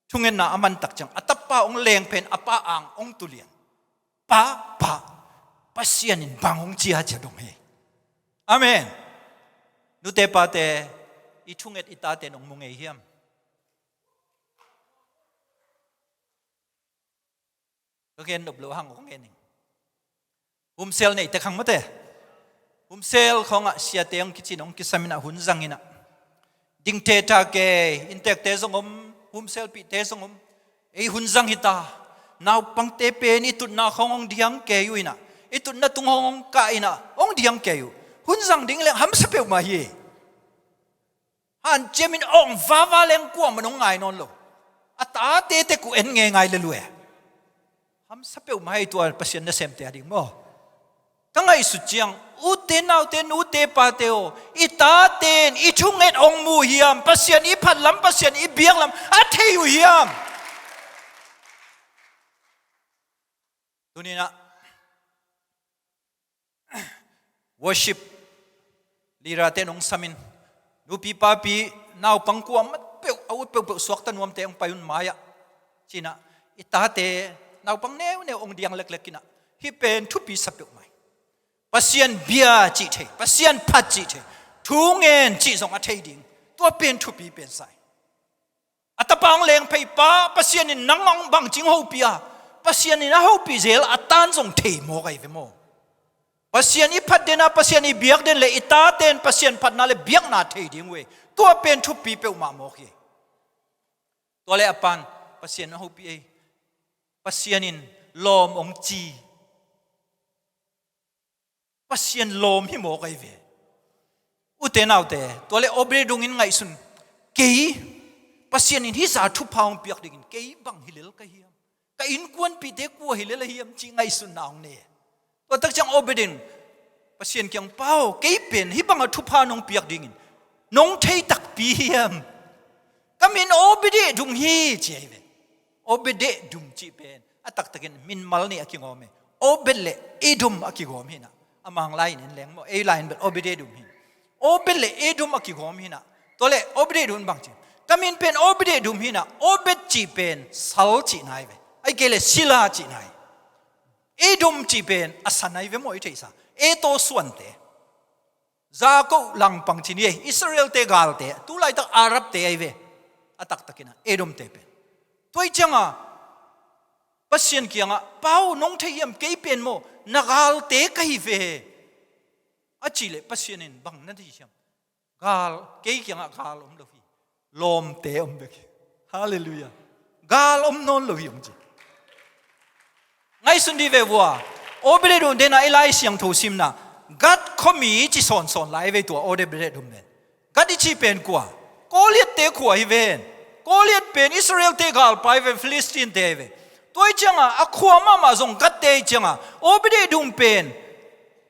thungetna a mantak ciang, a tapa hong leng pen a pa ang hong tulian. Pa, pa, Pasian in bang hong ci a, ci a dong hi. Amen. Nute pate, i thunget i tate in hong mu ngei hiam? Ka gen nop loh hang hong en ing. Humsel neih tek hang mate. Humsel khawngah siate hong kicin, hong kisam inah, hun zang inah, ding theta kei, inntekte zong om, humselpihte zong om. Ei hun zang hita. Naupangte pen i tutna khawng hong diang kei uh inah, i tutna tung hong hong kah inah hong diang kei uh. Hun zang ding leng hamsa peuhmah hi. Hanciamin awng vava leng kuaman hong ngai nawn lo. A tate tek uh en ngeingai le lua. Hamsa peuhmah hi tua Pasian nasemte a ding maw. Ka ngaihsut ciang, ute naute, nute pate aw, i tate in i thunget hong mu hiam, Pasian i phat lam, Pasian i biak lam a thei uh hiam? Tuninah worship leader-te in hong samin, nupi papi, naupang kuamah peuh, a ut peuhpeuh suakta nuamte hong pai un mai-ah, cinah, i tate, naupang neuneu hong diang leklek inah, hih pen thupi sa peuhmah hi. Pasian bia cih thei, Pasian phat cih thei, thu ngen cih zong a thei ding, tua pen thupi pen sa hi. A tapa hong leng phei, Pa, Pasian in nang hong bangcing hopih a, Pasian in a hopih zel a tan zong thei mawk ahi ve maw. Pasian i phat den a, Pasian i biak den le i tate in Pasian phatna le biakna thei ding uh hi. Tua pen thupi peuhmah mawk hi. Tua le a pan, Pasian a hopih ei. Pasian in lawm hong ci. Pasian lawm hi mawk ahi ve. Ute naute, tua le Obed-edom in ngaihsun, kei, Pasian in hih zah thupha hong piak dingin kei bang hi lel ka hiam? Ka innkuanpihte kua hi lel a hiam, cih ngaihsunna hong nei. Tua tak ciang Obed-edom in Pasian kiang, Pa aw, kei pen hih bangah thupha nong piak dingin nong thei takpi hiam? Ka min Obed-edom hi, ci ahi ve. Obed-edom cih pen a taktakin min mal nih a kigawm hi. Obed le Edom a kigawm hinah. A Mang lai in en leng maw, ei lai in bel Obed-edom hi. Obed le Edom a kigawm hinah. Tua le Obed-edom in bang ci, Ka min pen Obed Edom hi-in ah, Obed cih pen sal cihna hi ve. Ahih kei leh sila cihna hi. Edom cih pen a san ahi ve maw, i theihsa. Eto suante. Jakob langpang ci ni ei, Israelte galte, tu laitak Arabte ahi ve. A taktakin ah, Edomte pen. Tua ahih ciangin ah, Pasian kiangah, "Pa aw, nong thei hiam, kei pen maw, na galte ka hi ve," a cih leh Pasian in bang na thei hiam? Gal, kei kiangah gal om lo hi. Lawmte om bek hi. Halleluiah. Gal om nawn lo hi, hong ci. Ngaihsun dih ve vua. Obed Edom, dena i Lai Siangtho simna, Gath khuami ci sawnsawn lai ve tua Obed Edom pen. Gath i cih pen kua? Goliath-te khua hi ven. Goliath pen Israelte galpa hi ve, Philistine-te hi ve. Tua ahih ciangin ah, a khua mahmah zong Gath-te ahih ciangin ah, Obed Edom pen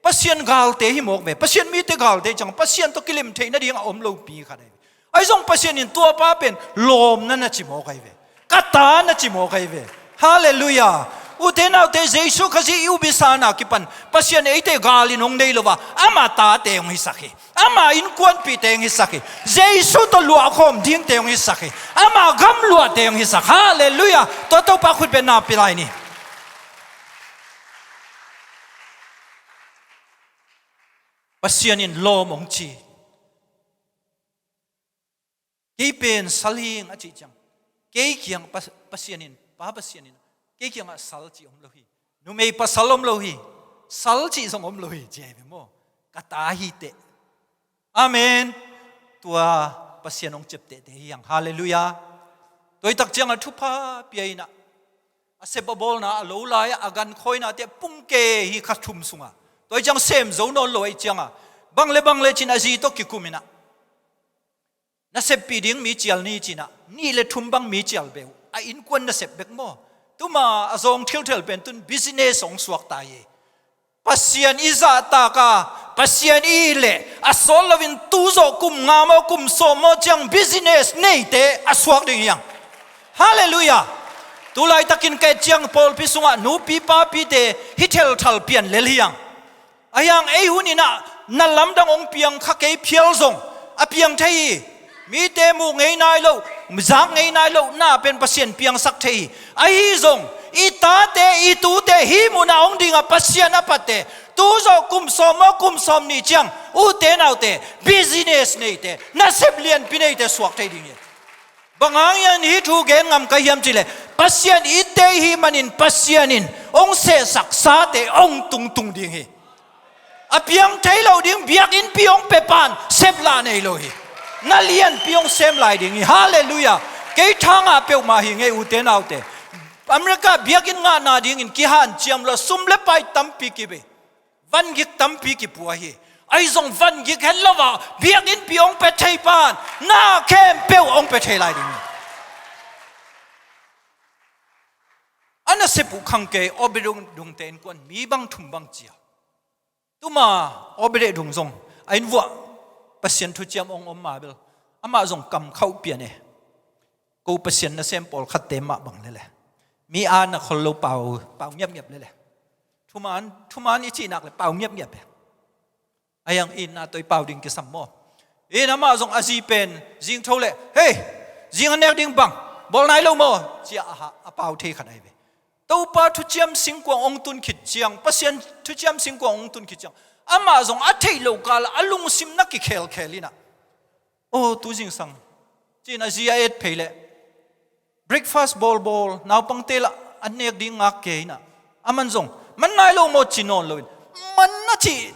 Pasian galte hi mawk ve. Pasian mite galte ahih ciangin, Pasian tawh kilim theih nading a om lopi khat ahi ve. Ahi zong Pasian in tua pa pen lawmna na ci mawk ahi ve. Ka ta na ci mawk ahi ve. Halleluiah. Ute naute, Jesu Khazih i upbesakna kipan Pasian eite galin hong nei lo a, ama tate hong hisak hi. Ama innkuanpihte hong hisak hi. Jesu tawh luahkhawm dingte hong hisak hi. Ama gam luahte hong hisak. Halleluiah. Tua Topa khutbetna pia lai ni. Pasian in lawm hong ci. Kei pen sal hi ing a cih ciang, kei kiang Pa-, Pasian in, Pa Pasian in, kei kiangah sal cih om lo hi. Numei pasal om lo hi. Sal cih zong om lo hi, ci ahi ve maw. Ka ta hi teh. Amen. Tua Pasian hong ciaptehte hi hang. Halleluiah. Tua ahih tak ciangah thupha pia in ah, a sep a bawlna, a lo lai-ah a gankhawinate pungke hi kha thum sungah. Tua ahih ciang sem zo nawn lo ahih ciangah, bang le bang le cin a zi tawh kikum in ah, na seppih ding mi cial ni, ci-in ah, nih le thum bang mi cial beh uh. A innkuan nasep bek maw. Tuma a zawng thilthel pen tun business hong suak ta hi. Pasian i zahtak a, Pasian i it leh, a sawt loin tu zawh kum nga maw, kum sawm maw ciang business neite a suak ding hi hang. Halleluiah. Tu laitakin ka et ciang pawlpi sungah nupi papite hih thelthal pian lel hi hang. Ahi hang ei hun in ah na lamdang hong piang kha kei phial zong a piang thei hi. Mite muh ngei nai loh, zak ngei nai loh na pen Pasian piangsak thei hi. Ahi zong i tate, i tute hih munah hong dingah Pasian a patte, tu zawh kum sawm maw, kum sawm nih ciang, ute naute, business neite, nasep lianpi neite suak thei ding hi. Bang hang hiam hih thu gen ngam ka hiam cih leh, Pasian itte i hih manin Pasian in hong sehsak sate hong tungtung ding hi. A piang thei lo ding biakinnpi hong pia pan sep lah nei lo hi. Na lianpi hong sem lai ding hi. Halleluiah. Kei tha ngah peuhmah hi ing ei, ute naute. America biakinn ngahna dingin kihanciam lo, sum le pai tampi kibei. Vangik tampi kipua hi. Ahi zong vangik het lo a biakinnpi hong pia thei pan na khempeuh hong pia thei lai ding hi. A nasep uh khang kei, Obed Edom-te innkuan mi bang thum bang cial. Tuma Obed Edom zong a inn vuah Pasian thuciam hong om ma bel, amah zong kam khauh pian e. Ko Pasian nasem pawlkhatte mah bang lele, mi a na khol lo pau, pau ngiapngiap lele. Thuman, thuman i cih nak le pau ngiapngiap e. A hiang itna tawh i pau ding kisam maw. In amah zong a zi pen zing tho le, "Hei, zing a nek ding bang bawl nai lo maw?" ci-a a, a pau thei khat ahi ve. Topa thuciam singkuang hong tun khit ciang, Pasian thuciam singkuang hong tun khit ciang, amah zong a theih loh kal a lungsim na kikhelkhel in ah, "Aw, tu zingsang," ci-in a zi a et phei leh, "Breakfast bawlbawl, naupangte lah an nek ding ngak kei," in ah, aman zong, "Man nai lo maw?" ci nawn loin, man a cih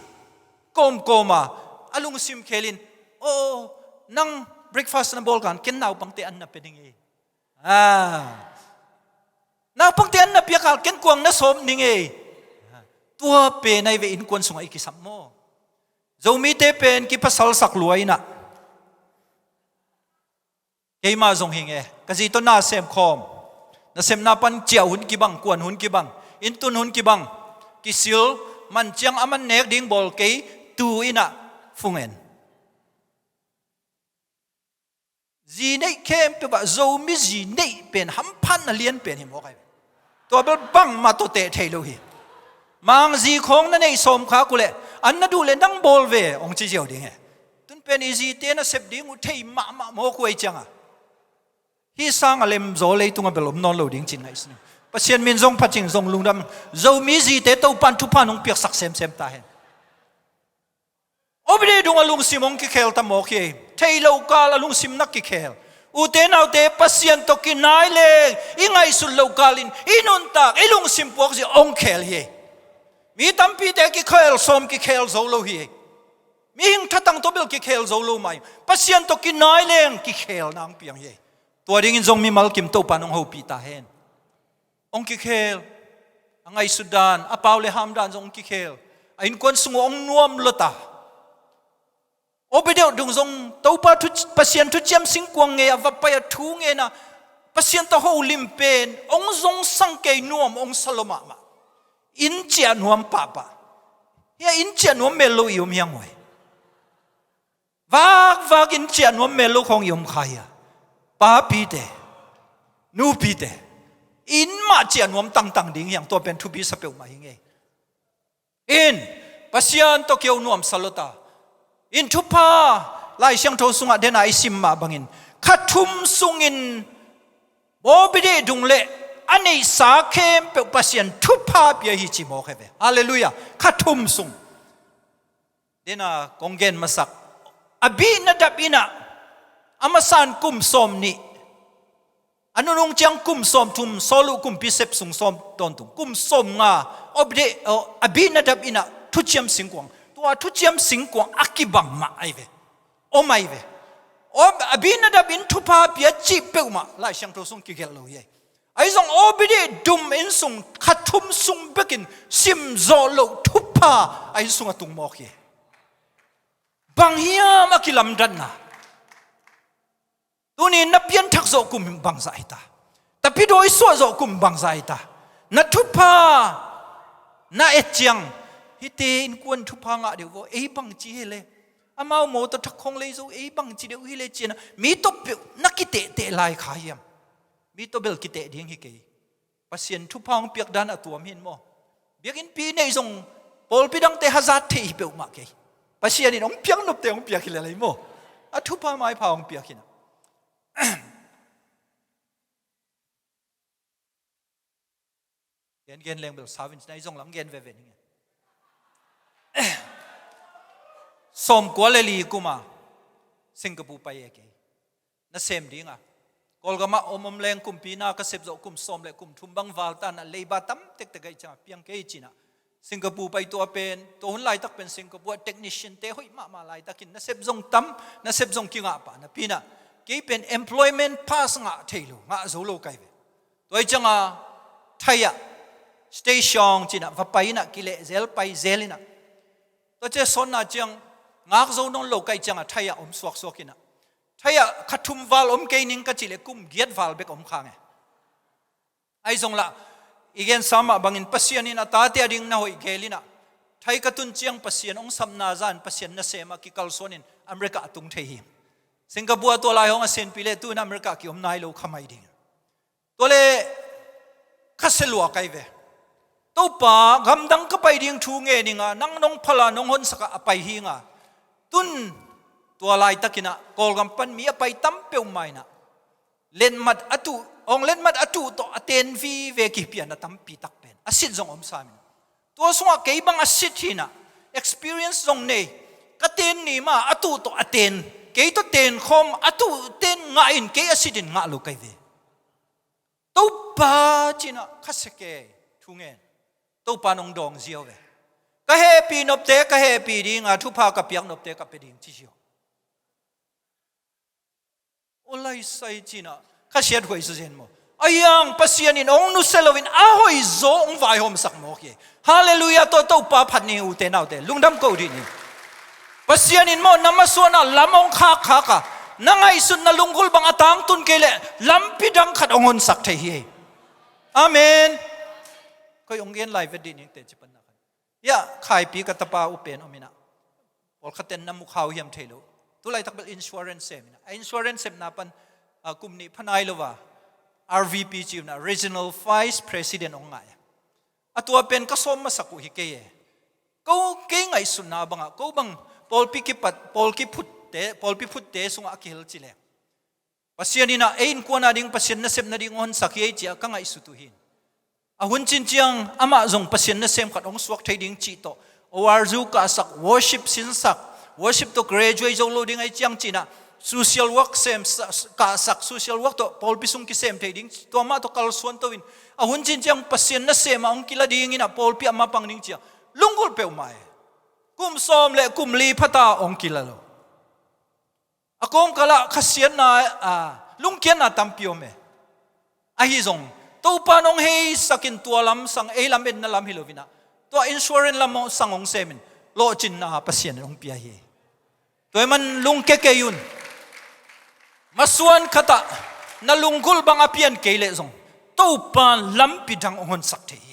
kawmkawm a, a lungsim khelin, "Aw, nang breakfast na bawl kal, ken naupangte an na pia ding hi. Ah, naupangte an na pia kal, ken kuang na sawm ding hi." Tua pen ahi ve innkuan sungah i kisam maw. Zomite pen kipasalsak lua in ah, "Keimah zong hi ing e, ka zi tawh na sem khawm, nasepna pan ciah hun kibang, kuan hun kibang, inntun hun kibang, kisil, man ciang aman nek ding bawl kei, tu in ah phung en." Zi neih khempeuh ah Zomi zi neih pen hamphatna lian pen hi mawk ahi. Tua bel bangmah tawh teh thei lo hi. Mang zi khawng na neih sawm khak uh leh, "An na duh leh nang bawl ve," hong ci ziau ding hi. Tun pen i zite nasep ding uh thei mahmah mawk uh ahih ciangin, Hih sang a lemzaw leitungah bel om nawn lo ding cin ngaihsun. Pasian min zong phat cing zong lungdam. Zomi zite Topan thupha nong piaksak semsem ta hen. Obede dung a lungsim hong kikhel ta mawk hi. Thei lo kal a lungsim na kikhel. Ute naute, Pasian tawh kinai leng i ngaihsut lo kalin i nuntak, i lungsim puakzia hong khel hi. Mi tampite kikhel sawm kikhel zo lo hi. Mihing thatang tawh bel kikhel zo lo mah hi. Pasian tawh kinai leng kikhel nang piang hi. Tua dingin zong mimal kim Topan hong hopih ta hen. Hong kikhel. A ngaihsut dan, a pau le ham dan zong hong kikhel. A innkuan sung uh hong nuam lua ta. Obede dung zong Topa thu, Pasian thuciam singkuang ngei a va pai a thu ngen a, Pasian tawh holim pen hong zongsang kei, nuam hong sa lua mahmah. Inn ciah nuam pahpah. Hia inn ciah nuam mel lo i om hiang uh hi. Vakvak inn ciah nuam mel lo khawng i om kha hi a. Papite, nupite, inn mah ciah nuam tangtang ding hiang, tua pen thupi sa peuhmah hi ngei. In, Pasian tawh kio nuam sa lua ta. In thupha, Lai Siangtho sungah dena i sim mah bangin, kha thum sungin Obede dung le a neihsa khempeuh Pasian thupha pia hi ci mawk hi ve. Halleluiah. Kha thum sung. Dena kong gen masak. Abinadab in ah, a masa in kum sawm nih. A nunung ciang kum sawm thum, Saul uh kumpi sep sung sawm tawntung. Kum sawm nga, Obede, oh, Abinadab in ah, thuciam singkuang. Tua thuciam singkuang a kibang mah ahi ve. Om ahi ve. Om, Abinadab in thupha pia cih peuhmah, Lai Siangtho sung kigelh lo hi. Ahi zong Obede dum inn sung kha thum sung bekin simzawh loh thupha a inn sung a tung mawk hi. Bang hiam a kilamdanna? Tuni na pianthak zawh kum bangzah hi ta. Tapidawi suah zawh kum bangzah hi ta. Na thupha na et ciang, hihte innkuan thupha ngah deuh vaw, ei bangci hi le. Amau mawtaw thak khawng lei zo, ei bangci deuh hi le ci-in ah, mi tawh peuh na kitehteh lai kha hiam? Mi tawh bel kiteh ding hi kei. Pasian thupha hong piak dan a tuam hi in maw. Biakinnpi neih zong pawlpi dangte hazat thei hi peuhmah kei. Pasian in hong piak nopte hong piak hi lel hi maw. A thupha maipha hong piak hi in ah. Gen gen leng bel sau in ci, na i zong lam gen veve ning. Sawmkua le li kum a Singapore pai e kei. Nasem ding a. Kawlgam ah om om leng kumpi na ka sep zawh kum sawm le kum thum bang val ta in ah, leiba tam tektek ahih ciang a piang kei ci-in ah. Singapore pai, tua pen, tua hun laitak pen Singapore ah technician-te hoih mahmah laitakin nasep zong tam, nasep zong kingah pah napi-in ah, kei pen employment pass ngah thei lo, ngah zo lo ka hi ve. Tua ahih ciang a Thai ah, Station ci-in ah va pai in ah, kileh zel pai zel in ah, tua ciang sawnna ciang ngak zo nawn lo ka hih ciang a Thai ah om suaksuak in ah, Thai ah kha thum val om kei ning ka cih leh kum giat val bek om khang e. Ahi zong lah, i gensa mah bangin Pasian in a tate a ding na hoih geel in ah, Thai ka tun ciang Pasian hong sapna zan, Pasian nasem ah kikalsuan in America a tung thei hi. Singapore tua lai hong a senpi leh tu-in America a kiom nai lo kha mai ding. Tua leh khasia lua ka hi ve. Topa, gamdang ka pai ding thu ngen ing a, nang nong phal a, nong honsak a, a pai hi ing a. Tu-in tua laitakin ah Kawlgam pan mi a pai tam peuhmah in ah, letmat a tuh, hong letmat a tuh tawh a ten vive kihpiakna tampi tak pen a sit zong om sam in. Tua sungah kei bang a sit hi in ah, experience zong nei, ka ten ni mah a tuh tawh a ten, kei tawh ten khawm a tuh ten ngah in, kei a sit in ngah lo ka hi ve. Topa ci-in ah khasia kei thu ngen. Topa in hong dawng ziau ve. Ka hehpih nopte ka hehpih ding a, thupha ka piak nopte ka pia ding ci ziau. Aw lai sai ci-in ah, khasiat huai zaw zen maw. Ahi zong Pasian in hong nusia loin a hoihzaw hong vaihawmsak mawk hi. Halleluiah, tua Topa phat ni ute naute, lungdam ko dih ni. Pasian in maw na masuan ah lam hong khakkhak a, na ngaihsutna lunggulh bang a tangtun kei leh lampi dang khat hong honsak thei hi. Amen. Koi hong gen lai vet dih ning te ci pan na khan. Hiah Khaipi ka tapa uh pen om in ah, pawlkhat in na mu kha uh hiam thei lo. Tu laitak bel insurance sem in ah, a insurance sepna pan, a, kum nih pha nai lo a, R V P ci-in ah, Regional Vice President hong ngah a. A tua pen ka sawm masak uh hi kei e. Ko kei ngaihsutna bangah, ko bang pawlpi kipat, pawl kiphutte, pawlpi phutte sungah a kihel ci leh, Pasian in ah ei innkuan a ding Pasian nasep nading hong honsak hi ei ci-a ka ngaihsut uh hi. A hun cin ciang amah zong Pasian nasem khat hong suak thei ding cih tawh, O R U kahsak, worship sinsak, worship tawh graduate zo lo ding ahih ciang ci-in ah social work sem, sa-, kahsak, social work tawh pawlpi sung kisem thei ding, tua mah tawh kalsuan to in, a hun cin ciang Pasian nasem ah hong kila ding in ah pawlpi ah mapang ding ci-a lunggulh peuhmah e. Kum sawm le kum li phata hong kila lo. A kawmkal ah khasiatna, a, lungkiatna tampi om e. Ahi zong, Topa in hong heisak in tua lam sang, ei lam etna lam hi lo in ah, tua insurance lam sang hong sem in, lawhcinna Pasian in hong pia hi. Tua ahih man lungkia kei un. Masuan khat ah na lunggulh bang a pian kei leh zong, Topa in lampi dang hong honsak thei hi.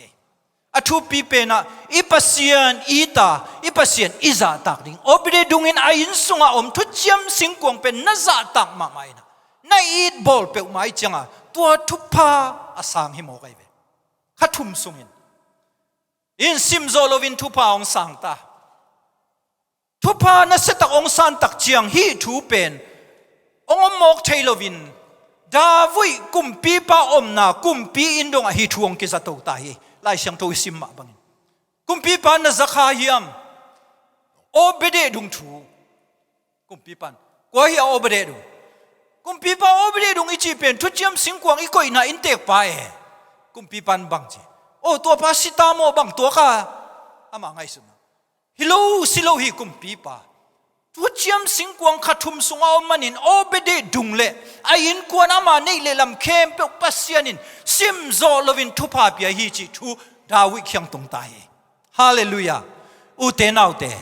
A thupi pen ah, i Pasian i it a, i Pasian i zahtak ding, Obed Edom in a inn sungah om thuciam singkuang pen na zahtak mahmah in ah, na it bawl peuhmah ahih ciangin tua thupha a sang hi mawk ahi ve. Kha thum sungin, in sim zawh loin thupha hong sang ta. Thupha nasiatak hong san tak ciang hih thu pen hong om mawk thei loin, David kumpipa omna kumpi inn dongah hih thu hong kiza to ta hi. Lai Siangtho i sim mah bangin, kumpipa na za kha hiam? Obed Edom thu. Kumpipa in, kua hi a Obed Edom? Kumpipa, Obed Edom i cih pen thuciam singkuang i koihna inntekpa e. Kumpipa in bang ci? Oh, tuapa si ta maw, bang tuak a? Amah ngaihsutna, hi lo, si lo hi kumpipa. Thuciam singkuang kha thum sungah om manin Obed Edom le a innkuan, ama neih le lam khempeuh Pasian in sim zawh loin thupha pia hi cih thu David kiang tung ta hi. Halleluiah. Ute naute,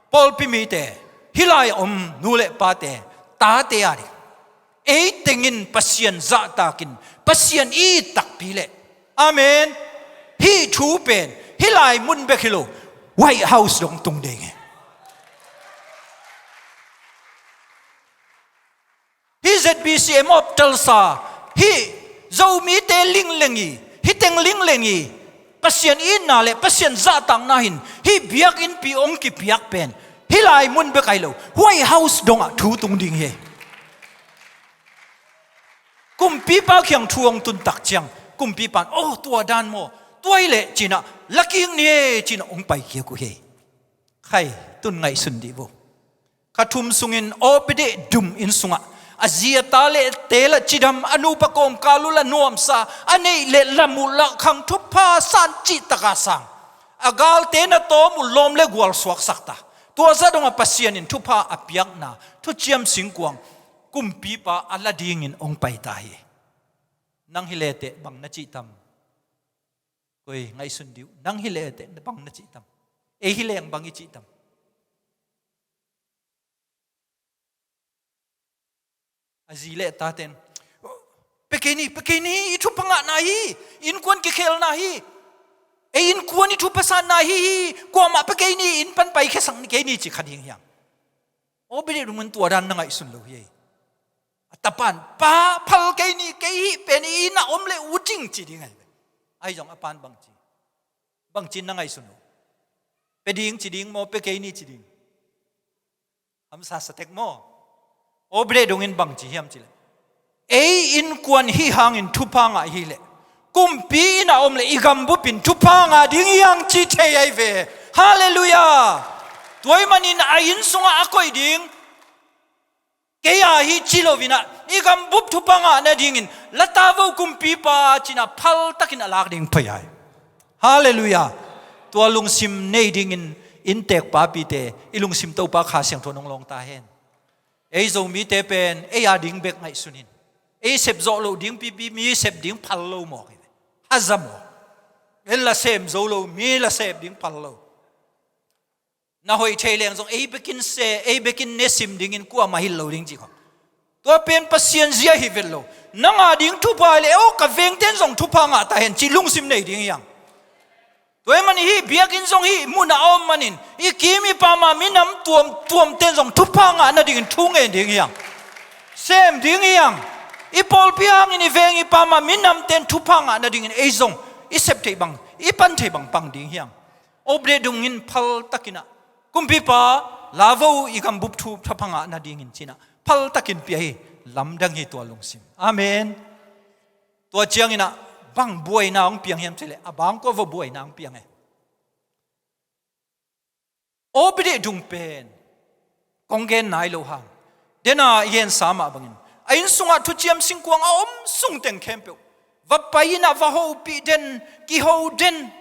pawlpi mite, hih lai a om nu le pate, tate a ding, ei tengin Pasian zahtakin, Pasian i it takpi leh, amen, hih thu pen hih lai mun bek hi lo, White House dong tung ding hi. Hih Z B C M of Tulsa, hih Zomite lingleng hi, hih teng lingleng hi, Pasian itna le Pasian zahtakna hin hih biakinnpi hong kipiak pen hih lai mun bek ahi lo, White House dongah thu tung ding hi. Kumpipa kiang thu hong tun tak ciang, kumpipa in, oh, tua dan maw, tua hi leh ci-in ah, la kik ni e ci-in ah hong pai kik uh hi. Khai, tun ngaihsun dih vo. Kha thum sungin Obed Edom inn sungah a zi a ta le teel a cidam, a nupa kawmkal uh la nuamsa, a neih le lam uh la khang, thupha san cihtak a sang, a galte na tawm uh lawm le gual suaksak ta. Tua zah dongah Pasian in thupha a piakna thuciam singkuang kumpipa a la dingin hong pai ta hi. Nang hi leteh bang na cih tam? Koi, ngaihsun dih uh. Nang hi leteh bang na cih tam? Ei hi leng bang i cih tam? A zi le a tate in, pia kei ni, pia kei ni, i thupha ngahna hi, innkuan kikhelna hi, ei innkuan i thupha sanna hi hi, kuamah pia kei ni, inn pan paikhia sak kei ni ci kha ding hiam? Obed Edom in tua dan na ngaihsun lo hi. A tapa in, pa, phal kei ni, kei hih pen i inn ah om le uh ding ci ding ahi. Ahi zong a pa in bang ci? Bang ci-in na ngaihsun uh? Pia ding ci ding maw, pia kei ni ci ding? Hamsa sa tek maw. Obed Edom in bang ci hiam cih leh, ei innkuan hih hangin thupha ngah hi leh, kumpi inn ah om le i gambup in thupha ngah ding hi hang ci thei ahi ve. Halleluiah. Tua ahih manin a inn sungah a koih ding kei a hi ci lo-in ah, i gambup thupha ngah nadingin la ta vo kumpipa ci-in ah phaltakin a lak ding thei ahi. Halleluiah. Tua lungsim nei dingin inntek papite, i lungsim Topa Kha Siangtho in hong lawng ta hen. Ei Zomite pen ei a ding bek ngaihsun in, ei sep zawh loh ding pipi, mi sep ding phal lo mawk hi ve. Haza mawk. En la sem zo lo, mi la sep ding phal lo. Na hoih thei leng zong ei bekin se, ei bekin ne sim dingin kuamah hilh lo ding cih khawng. Tua pen Pasian zia hi vet lo. Nang a ding thupha hi leh, aw, ka vengte in zong thupha ngah ta hen cih lungsim nei ding hi hang. Tua ahih manin hih biakinn zong hih munah a om manin, i kim i pam a minam tuamtuamte in zong thupha ngah nadingin thu ngen ding hi hang. Sem ding hi hang. I pawlpi hangin i veng i pam a minamte in thupha ngah nadingin ei zong i sep theih bang, i pan theih bang pang ding hi hang. Obed Edom in phaltakin ah, kumpipa, la vo, i gambup thupha ngah nadingin ci-in ah phaltakin pia hi. lamdang hi tua lungsim. Amen. Tua ciangin ah bang buaina hong piang hiam cih leh a bangkua va buaina hong piang e. Obed Edom pen kong gen nai lo hang, dena i gensa mah bangin a inn sungah thuciam singkuang a om sungteng khempeuh va pai in ah va hopih den, kiho den.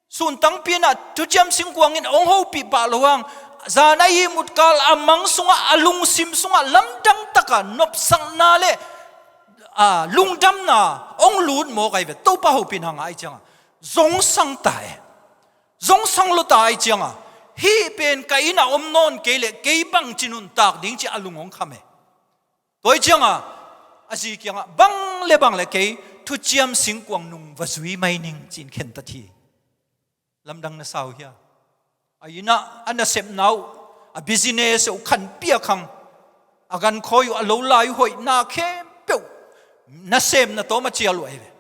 Suntangpi in ah thuciam singkuang in hong hopih pah lo hang, zan a ihmut kal a mang sungah, a lungsim sungah lamdang taka nopsakna le, a, lungdamna hong lut mawk ahi ve. Topa hopihna ngah ahih ciangah zongsang ta e. Zongsang lo ta ahih ciangah, hih pen ka inn ah om nawn kei leh kei bangci nuntak ding ci a lung hong kham e. Tua ahih ciangah a zi kiangah, bang le bang le kei thuciam singkuang nung va zui mai ning ci-in khentat hi. Lamdang na sa uh hia? A inn ah a nasepna uh, a business uh khanpiak hang, a gankhawi uh, a lo lai uh, hoihna khempeuh nasemna tawm a cial uh ahi ve.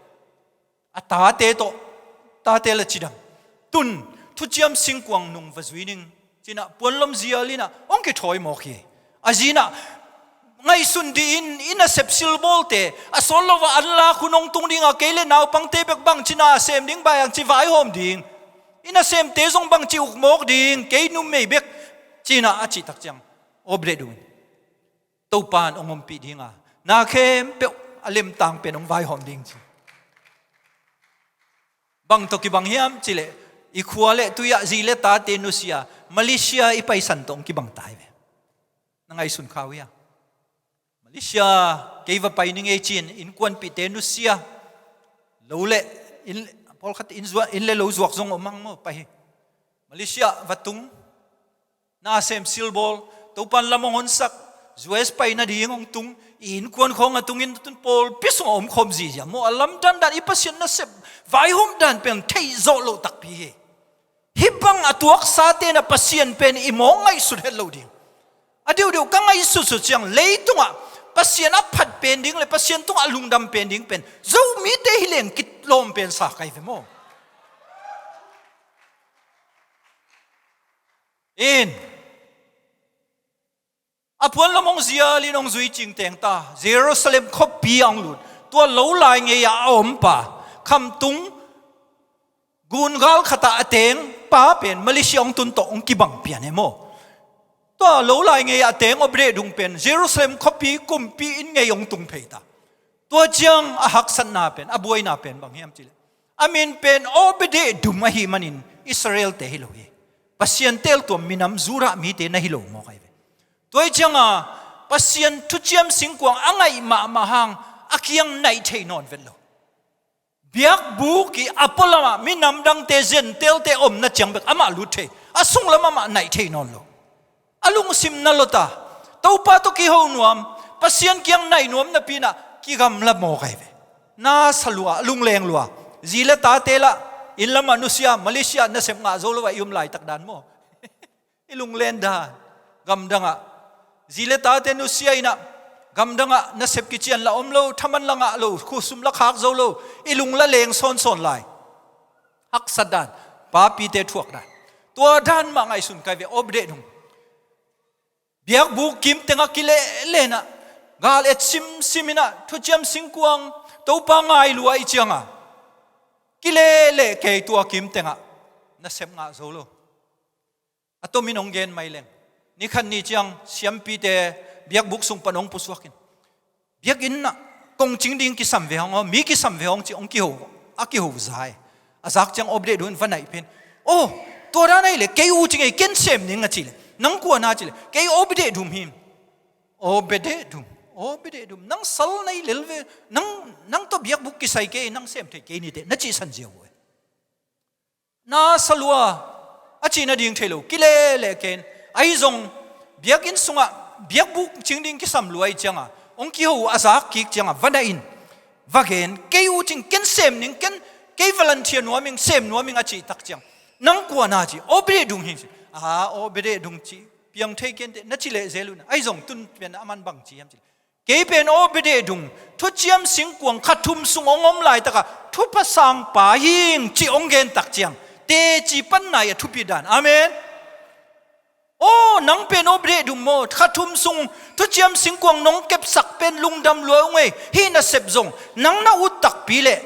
A tate tawh, tate la cidam. Tun thuciam singkuang nung va zui ning ci-in ah puanlom zial in ah hong kithawi mawk hi. A zi in ah ngaihsun dih in, i nasep silbawlte a sawt lo a an lak hun hong tung ding a, kei le naupangte bek bangci na sem ding, bang hang ci vaihawm ding, i nasemte zong bangci uk mawk ding, kei numei bek, ci-in ah a cih tak ciang, Obed Edom in, Topa in hong ompih ding a, na khempeuh a lemtang pen hong vaihawm ding ci. Bang tawh kibang hiam cih leh, i khua le tui ah zi le tate nusia, Malaysia i paisan tawh hong kibang ta hi ve. Na ngaihsun kha uh hia? Malaysia kei va pai ning ei ci-in innkuanpihte nusia, lo le inn, pawlkhat inn zuak, inn le lo zuak zong om hang maw, pai hi. Malaysia va tung, na sem silbawl, Topa in lam hong honsak, U S pai nading hong tung, i innkuan khawng a tungin tun pawlpi sungah omkhawm zihziah maw, a lamdang dan, i Pasian nasep vaihawm dan pen theih zawh loh takpi hi. Hih bang a tuaksate in ah Pasian pen i mawk ngaihsut het lo ding. A deuhdeuh ka ngaihsutsut ciang leitungah Pasian a phat pen ding le Pasian tungah a lungdam pen ding pen Zomite hi leng kilawm pen sa ka hi ve maw. In, a puanlam hong zial in hong zui cingteng ta, Jerusalem khuapi ah hong lut. Tua lo lai ngei ah a om pa, khamtung gungal khat ah a teng pa pen Malaysia hong tun tawh hong kibang pian e maw. Tua lo lai ngei ah a teng Obed Edom pen Jerusalem khuapi kumpi inn ngei hong tung phei ta. Tua ciang a haksatna pen, a buaina pen bang hiam cih leh, a min pen Obed Edom ahih manin Israelte hi lo hi. Pasian teeltuam minam Judah mite na hi lo mawk ahi ve. Tua ahih cianga Pasian thuciam singkuang a ngaih mahmah hang a kiang naih thei nawn vet lo. Biakbuk ii a pualamah minam dangte, Gentile-te omna ciang bek amah lut thei. A sunglam amah naih thei nawn lo. A lungsim na lawta, Topa tawh kiho nuam, Pasian kiang naih nuam napi-in ah kigamla mawk ahi ve. Na sa lua, lungleng lua. Zi le tate lah inn lamah nusia, Malaysia nasep ngah zo lo ah i om laitak dan maw? I lunglen dan, gamdangah zi le tate nusia in ah, gamdangah nasep kician lah om lo, thaman lah ngah lo, khusum lah khak zo lo, i lung lah leng sawnsawn lai. Haksat dan, papite thuak dan. Tua dan mah ngaihsun ka hi ve, Obed Edom. Biakbuk kim tengah kilehlen ah, gal et simsim in ah, thuciam singkuang Topa ngai lua ahih cianga kilehleh kei, tua kim tengah nasep ngah zo lo. A tomin hong gen mai leng, ni khat ni ciang siampite biakbuk sung pan hong pusuak in, biakinn ah kongcing ding kisam ve hong aw, mi kisam ve hong ci, hong kiho, a kiho zai. A zak ciang Obed Edom in va naih pen, "Aw, tua dan ahih leh kei uh cing ei, ken sem ning," a cih leh, "Nang kua na?" cih leh, "Kei Obed Edom hi." "Obed Edom, Obed Edom, nang sal na hi lel ve, nang, nang tawh biakbuk kisai kei, nang sem thei kei ni teh," na cihsan ziau uh e. Na sa lua, a cih nading thei lo, kilehleh ken. Ahi zong, biakinn sungah biakbuk cing ding kisam lua ahih cianga, hong kiho uh a zak kik cianga va naih in, va gen, "Kei uh cing, ken sem ning, ken, kei volunteer nuam ing, sem nuam ing," a cih tak ciang, "Nang kua na?" ci, "Obed Edom hi," ci. "Ah, Obed Edom cih piang thei ken teh," na cih leh zel uh na. Ahi zong tun pen aman bang ci hiam cih leh, "Kei pen Obed Edom, thuciam singkuang kha thum sung hong om laitakah thupha sangpa hi ing," ci hong gen tak ciang, teci pan nai a thupi dan. Amen. Aw, nang pen Obed-edom maw, kha thum sung thuciam singkuang nong kepsak pen lungdam lua ung ei. Hih nasep zong nang na ut takpi leh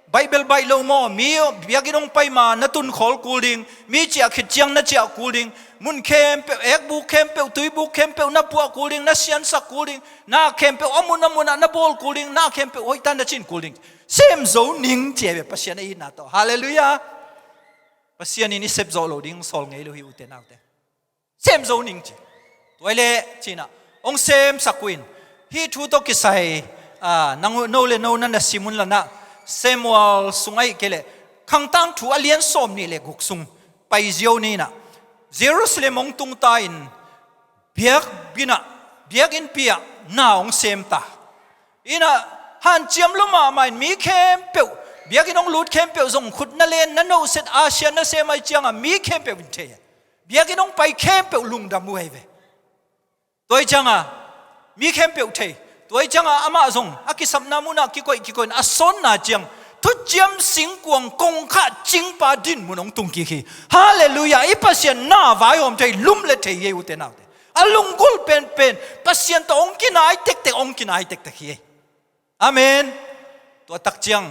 Bible baih lo maw, mi biakinn hong pai ma na tunkhawl kul ding, mi ciah khit ciang na ciah kul ding, mun khempeuh, ekbuk khempeuh, tuibuk khempeuh na puah kul ding, na siansak kul ding, na khempeuh a mun a munah na bawl kul ding, na khempeuh hoihta na cin kul ding. Sem zo ning ci ei ve Pasian a itna tawh. Halleluiah. Pasian in i sep zawh loh ding sawl ngei lo hi, ute naute. Sem zo ning ci. Tua hi leh cinah hong semsak uh in, hih thu tawh kisai, a, nang uh no le no na na sim un lanah, Samuel sungah ih kei leh Khangtangthu a lian sawm nih le guk sung pai ziau ni inah, Jerusalem hong tungta in, biakinn ah, biakinnpi ah na hong semta. Inah hanciam lua mahmah in mi khempeuh, biakinn hong lut khempeuh zong khut na len na nohset a sia na sem ahih ciangah mi khempeuh in thei. Biakinn hong pai khempeuh lungdam uh hi ve. Tua hi ciangah mi khempeuh thei. Tua hi ciangah amah zong a kisapna munah kikoih kikoih in a sawnna ciang thuciam singkuang kongkhak cingpa dinmun hong tung kik hi. Halleluiah. I Pasian na vaihawm thei, lum le thei hi ei, ute naute. A lunggulh penpen Pasian tawh hong kinai tektek, hong kinai tektek hi ei. Amen. Tua tak ciang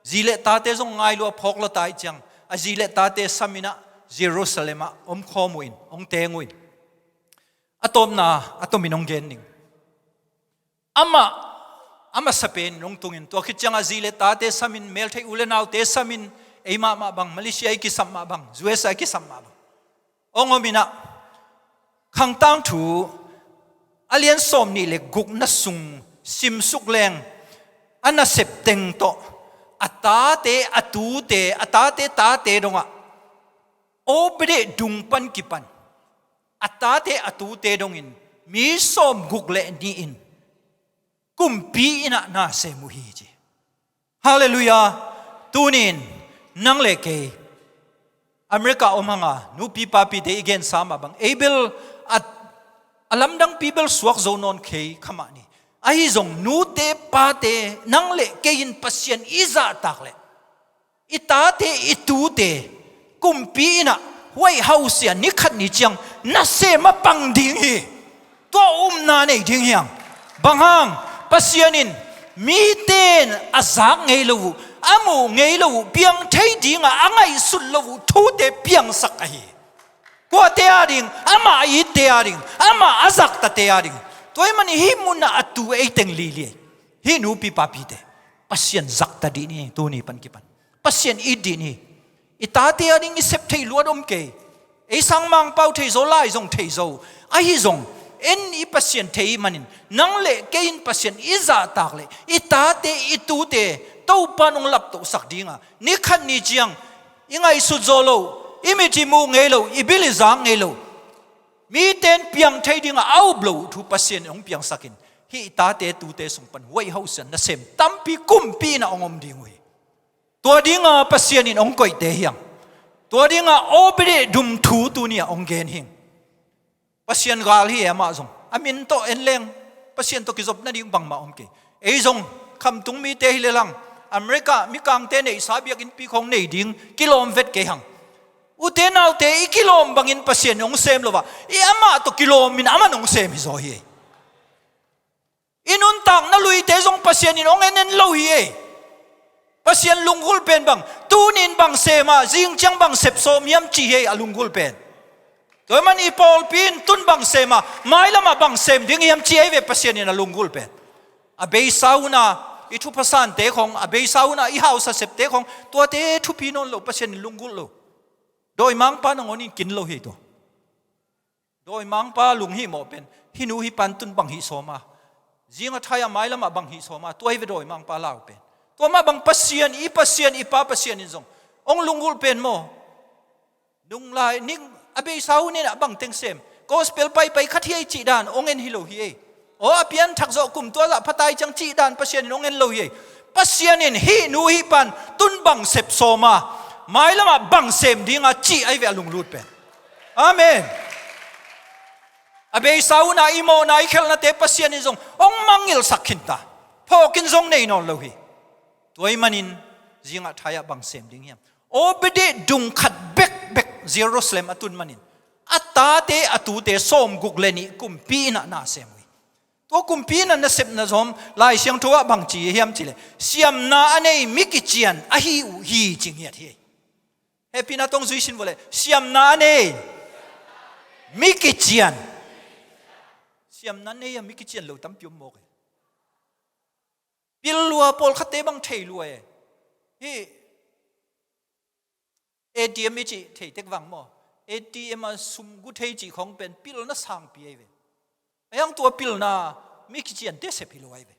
zi le tate zong ngai lua phawk lua ta ahih ciang, a zi le tate sam inah Jerusalem ah om khawm uh in, hong teng uh in, a tawpna a tomin hong gen ning. Amah a masa pen in hong tungin, tua khit ciangah zi le tate samin, meltheih u le naute samin, ei mahmah bang, Malaysia i kisam mah bang, U S A i kisam mah bang, hong om inah, Khangtangthu a lian sawm nih le gukna sung simsuk leng, a nasep teng tawh a tate, a tute, a tate tate dongah Obed-edom pan kipan a tate, a tute dongin mi sawmguk le nih in kumpi innah na sem uh hi ci. Halleluiah. Tuni-in nang le kei America om hanga nupi papite i gensa mah bang, ei bel a, a lamdangpi bel suak zo nawn kei kha mah ni. Ahi zong nute pate, nang le kei in Pasian i zahtak leh i tate, i tute kumpi innah, White House ah ni khat ni ciang nasem a pang ding hi. Tua upna nei ding hi hang. Bang hang? Pasian in mite in a zak ngei lo uh, a muh ngei lo uh, piang thei dingah a ngaihsut lo uh thute piangsak ahi. Kuate a ding? Amah a itte a ding, amah a zaktate a ding. Tua ahih manin hih munah a tu ei teng lili ei. Hih nupi papite Pasian zakta dih ni, tuni pan kipan Pasian it dih ni. I tate a ding i sep thei luat om kei. Ei sang Mangpau thei zo, lai zong thei zo. Ahi zong en i Pasian thei ih manin, nang le kei in Pasian i zahtak leh i tate, i tute Topa in hong laptohsak dinga, ni khat ni ciang i ngaihsut zo lo, i mit i muh ngei lo, i bil i zak ngei lo, mite in piang thei dinga a up lo uh thu Pasian in hong piangsakin, hih i tate tute sung pan White House ah nasem tampi kumpi innah hong om ding uh hi. Tua dinga Pasian in hong koihte hi hang. Tua dinga Obed-edom thu tuni-ah hong gen hi hang. Pasian gal hi e amah zong. A min tawh en leng Pasian tawh kizop nading bangmah om kei. Ei zong khamtung mite hi lel hang, America mikangte neihsa biakinnpi khawng nei ding kilawm vet kei hang. Ute naute, i kilawm bangin Pasian in hong sem lo a, i amah tawh kilawmin amah in hong sem hi zaw hi ei. I nuntakna luite zong Pasian in hong en en lo hi ei. Pasian lunggulh pen bang, tuni-in bang sem a, zing ciang bang sep sawm hiam ci hi ei a lunggulh pen. Tua ahih manin i pawlpi in tun bang sem a, mailamah bang sem ding hiam ci ei ve Pasian in a lunggulh pen. A beisa hunah i thupha sante khawng, a beisa hunah i hausa septe khawng, tuate thupi nawn lo, Pasian in lunggulh lo. Dawimangpa nangawn in kin lo hi ei tua. Dawimangpa lunghimawh pen, hih nu hih pan tun bang hih sawm a, zing a thai a mailamah bang hih sawm a, tua hi ve dawimangpa lau pen. Tua mah bang Pasian, i Pasian, i Pa Pasian in zong hong lunggulh pen maw. Nunglai ning a beisa hun inah bang teng sem, gospel paipai khat hi ei cih dan hong en hi lo hi ei. Aw, a pianthak zawh kum tua zah phatai ciang cih dan Pasian in hong en lo hi ei. Pasian in hih nu hih pan tun bang sep sawm a, mailamah bang sem dinga cih ahi ve a lunglut pen. Amen. A beisa hunah i mawhna i khelhnate Pasian in zong hong mangngilhsak khinta. Phawkin zong nei nawn lo hi. Tua ahih manin zingah thai-ah bang sem ding hiam? Obed-edom khat bekbek Jerusalem a tun manin a tate a tute sawmguk le nih kumpi in ah na sem uh hi. Tua kumpi in ah nasepna zom Lai Siangtho ah bang ci hiam cih leh, siamna a nei mi kician ahi uh hi ci ngiat hi. Hehpihna tawh zui sin vua leh, siamna a nei mi kician. Siamna nei a mi kician lo tampi om mawk e. Pil lua, pawlkhatte bang thei lua e. Hih A T M i cih thei tek vang maw? A T M a sum gu thei cih khawng pen pilna sangpi ahi ve. A hiang tua pilna mi kiciante sep hi lo ahi ve.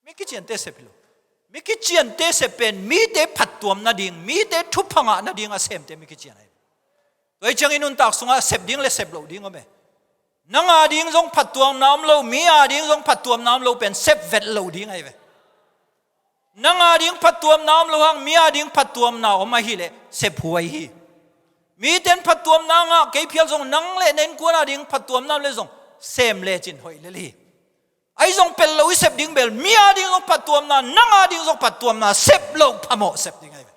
Mi kiciante sep hi lo. Mi kiciante sep pen mite phattuam nading, mite thupha ngah nading a semte mi kician ahi ve. Tua hi ciangin nuntak sungah sep ding le sep loh ding om e. Nang a ding zong phattuamna om lo, mi a ding zong phattuamna om lo pen sep vet loh ding ahi ve. Nang a ding phattuamna om lo hang, mi a ding phattuamna om ahih leh sep huai hi. Mite in phattuamna ngah kei phial zong, nang le na innkuan a ding phattuamna om le zong sem lecin hoih lel hi. Ahi zong pel lo i sep ding bel, mi a ding zong phattuamna, nang a ding zong phattuamna sep loh phamawh sep ding ahi ve.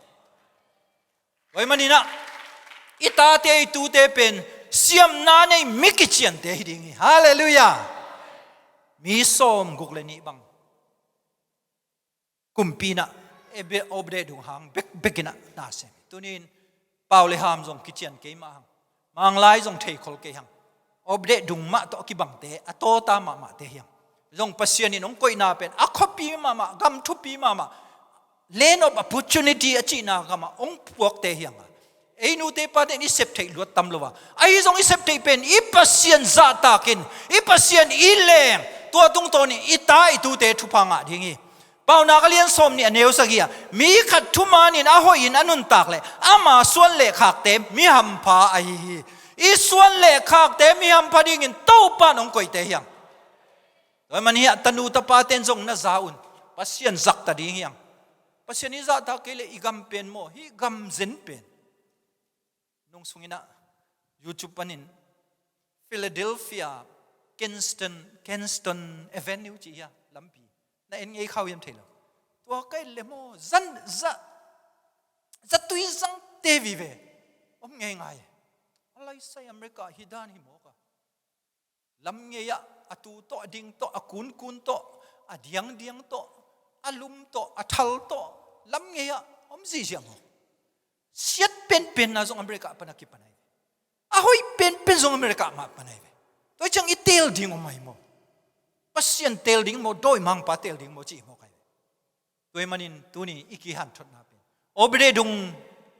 Tua ahih manin ah i tate i tute pen siamna nei mi kiciante hi ding hi. Halleluiah. Mi sawmguk le nih bang kumpi in ah, Obed-edom hang bekbek in ah na sem hi. Tuni-in pau le ham zong kician kei mah hang, Manglai zong theikhol kei hang, Obed-edom mah tawh a kibangte, a tawta mahmahte hi hang. Zong Pasian in hong koihna pen a khuapi mahmah, gam thupi mahmah, land of opportunity a cihna gamah hong puakte hi hang a, ei nute pate in i sep theih luat tam lo a, ahi zong i sep theih pen i Pasian zahtak in, i Pasian i leng, tua tungtawnin i ta i tute thupha ngah ding hi. Paunak a lian sawmnih a neu sagih ah, mi khat thumanin a hoihin a nuntak leh ama suan le khakte mi hampha ahi hi. I suan le khakte mi hampha dingin Topa in hong koihte hi hang. Tua ahih manin ah tanu tapate in zong na za un. Pasian zakta ding hi hang. Pasian i zahtak kei leh i gam pen maw, hih gam zen pen, nung sungin ah YouTube panin Philadelphia, Kingston, Kingston Avenue cih hi a, lampi. Na en ngei kha uh hiam thei lo. Tua ka et leh maw, zan, za, zatui zangte vive om ngeingai. A laisai America hi dan hi mawk a. Lam ngei ah, a tu tawh, a ding tawh, a kunkun tawh, a diangdiang tawh, a lum tawh, a thal tawh, lam ngei ah om ziahziah maw. Siat penpenna zong America pan a kipan ahi ve. A hoih penpen zong America mah pan ahi ve. Tua hi ciang i teel ding om ahi maw? Pasian teel ding maw, dawimangpa teel ding maw, cih hi mawk ahi ve. Tua ahih manin tuni i kihanthotna pen, Obed-edom,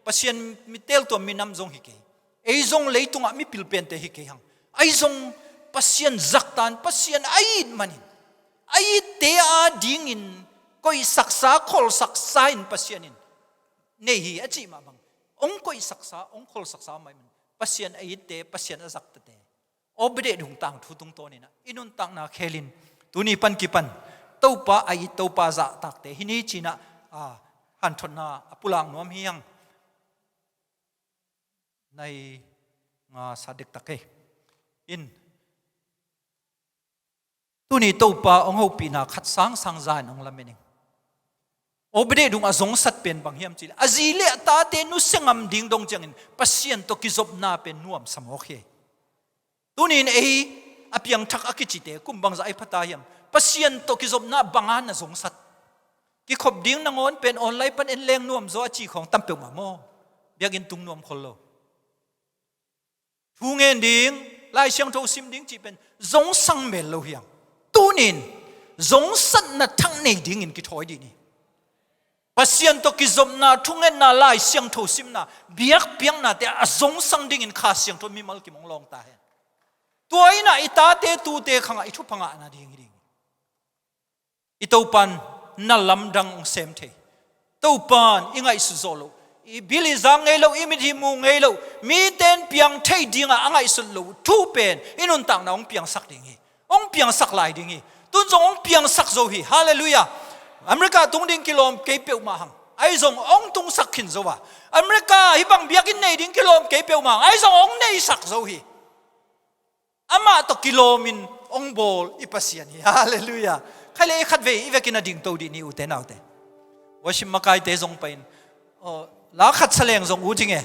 Pasian mi teeltuam minam zong hi kei. Ei zong leitungah mipil pente hi kei hang. Ahi zong Pasian zaktan, Pasian a it manin, a itte a dingin koihsaksa, kholsaksa in Pasian in nei hi a cih mah bang, hong koihsaksa, hong kholsaksa mah in Pasian a itte, Pasian a zaktate, Obed-edom tangthu tungtawnin ah i nuntakna khelin, tuni pan kipan Topa a it, Topa zahtakte hi ni ci-in ah, a, hanthotna a pulak nuam hi hang. Nai nga sa dektak hi in. Tuni Topa hong hopihna khat sangsang za in hong lamen ing. Obed-edom a zongsat pen bang hiam cih leh, a zi le a tate nusia ngam ding dong ciangin Pasian tawh kizopna pen nuamsa mawk hi. Tuni-in ei a piangthak a kicite kum bangzah a pha ta hiam? Pasian tawh kizopna bang a na zongsat? Kikhop ding nangawn pen online pan en leng nuam zaw a ci khawng tam peuhmah maw? Biakinn tung nuam khol lo. Thu ngen ding, Lai Siangtho sim ding cih pen zongsang mel lo hi hang. Tuni-in zongsatna thak nei dingin kithawi dih ni. Pasian tawh kizopna, thungetna, Lai Siangtho simna, biakpiaknate a zongsang dingin Kha Siangtho mimal kim hong lawng ta hen. Tua in ah i tate tute khangah i thupha ngahna ding hi ding. I Topa in na lamdang hong sem thei. Topa in i ngaihsut zawh loh, i bil i zak ngei loh, i mithi mu ngei loh, mite in piang thei dingah a ngaihsut loh thu pen i nuntakna hong piangsak ding hi. Hong piangsak lai ding hi. Tun zong hong piangsak zo hi. Halleluiah. America tung ding kilawm kei peuhmah hang, ahi zong hong tungsak khin zo a. America hih bang biakinn nei ding kilawm kei peuhmah hang, ahi zong hong neisak zo hi. Amah tawh kilawmin hong bawl i Pasian hi. Halleluiah. Khai le i khatvei i vekin a dingto dih ni, ute naute. Worship makaite zong pai-in, aw, la khat sa leng zong ut hi nge.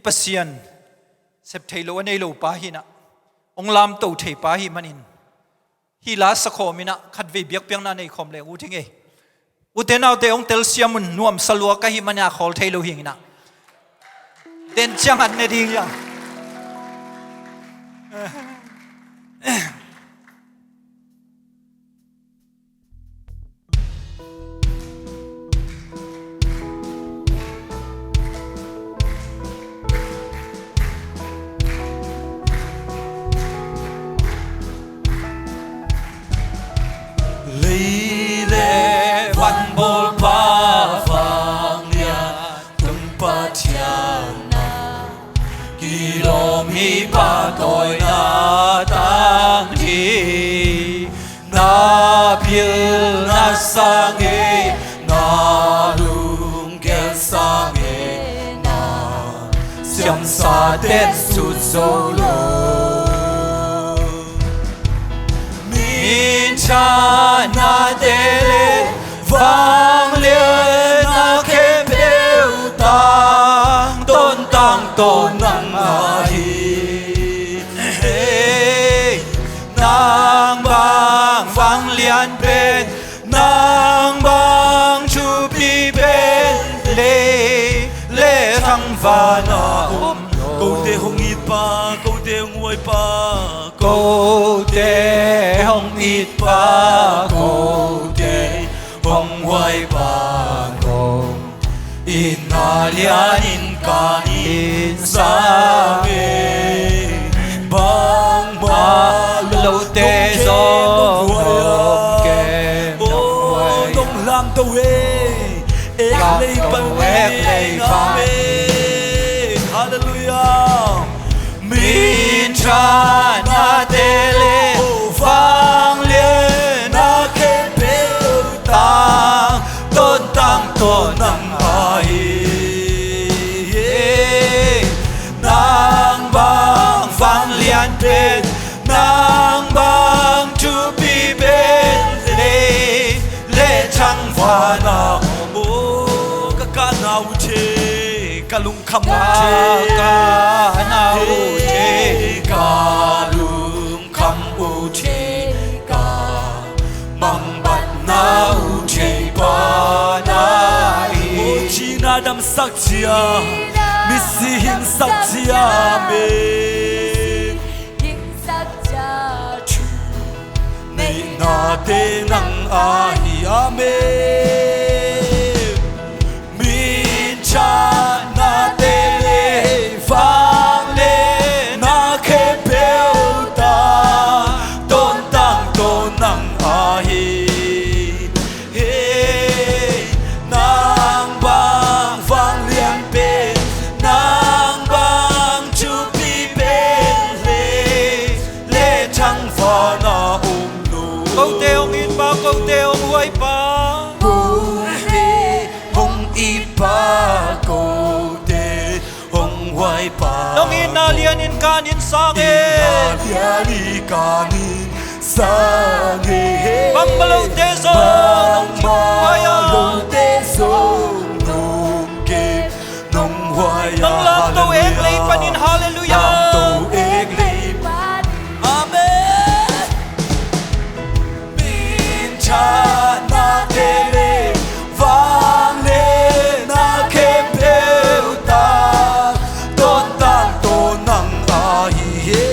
Pasian sep thei lo a nei lo pa hi-in ah, hong lamto thei pa ahih manin, hih la sakhawm in ah khatvei biakpiakna nei khawm leng ut hi ing ei. Ute naute, hong telsiam un, nuamsa lua ka hih manin a khawl thei lo hi ing in ah. Den ciang an ne ding hi a. Lei le van bawlpa vanglian tung Pathian na, kilawm hi pa tawina tang hi. Na pilna sang e, na lunggel sang e, na siamsa ten sut zo lo. Minthanna te le vanglianna khempeuh tang, tawntung tawh nang ahi. Hei, nang bang vanglian pen, nang bang thupi pen, lei le thangvan ah om lo. Kote hong it pa, kote hong huai pa, kote hong it pa, kote hong huai pa, kong itna lianin kanin sang e. Bangmah lote zong nong kem, nong huai a, nong kem, nong huai a. Oh, nong lamto e. Ek lei pan, ek lei pan. Amen. Halleluiah. Minthanna te le vanglianna khempeuh tang, tawntung tawh nang ahi. Nang bang vanglian pen, nang bang thupi pen, lei le thangvan ah om lo. Ka kahna uh thei, ka lungkham uh thei, ka kahna uh thei, ka lungkham uh thei, ka mangbatna uh thei pa na hi. Oh, thina damsak ciat, misi hinsak ciat, amen. Thuneihna te nang ahi, amen. Minthanna te le vanglianna khempeuh tang, tawntung tawh nang ahi. Hei, nang bang vanglian pen, nang bang thupi pen, lei le thangvan ah om lo. Kote hong it pa, kote hong huai pa, kote hong it pa, kote hong huai pa, nong itna lianin kanin sang e. Itna lianin kanin sang e. Bangmah lote zong nong kem, nong huai a, bangmah lote zong nong kem, nong huai a. Nong lamto ek lei panin, halleluiah. Lamto ek lei panin. Amen. Minthanna te le vanglianna khempeuh tang, tawntung tawh nang ahi hi.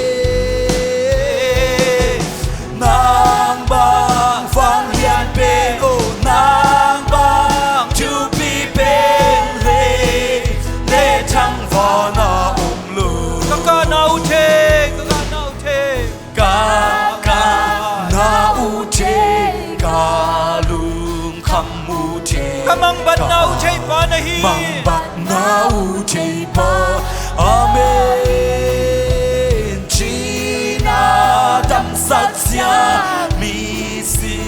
Nang bang vanglian pen, oh, nang bang thupi pen, lei le thangvan ah om lo. Ka kahna uh thei, ka kahna uh thei. Ka kahna uh thei, ka lungkham uh thei, ka mangbatna uh thei pa na hi. Mangbatna uh thei pa, amen. Thina damsak ciat, misi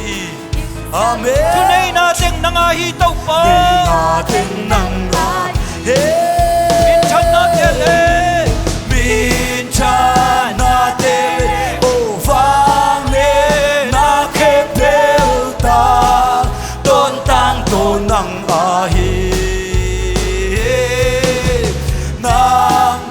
Amen. Thuneihna teng nang ahi Topa. Thuneihna teng nang ahi. Minthanna te le. Minthanna te le. O vanglianna khempeuh tang, tawntang tawh nang ahi. Nang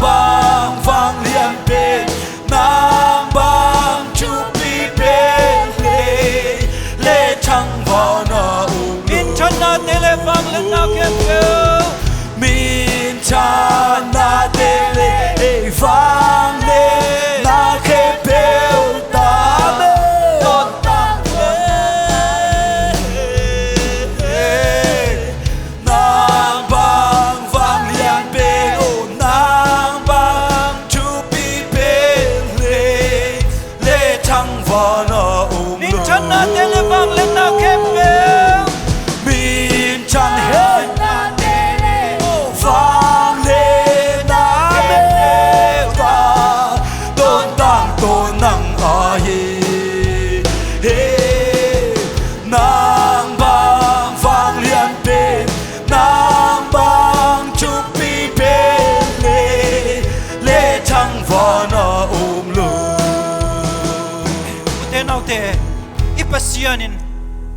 Pasian in,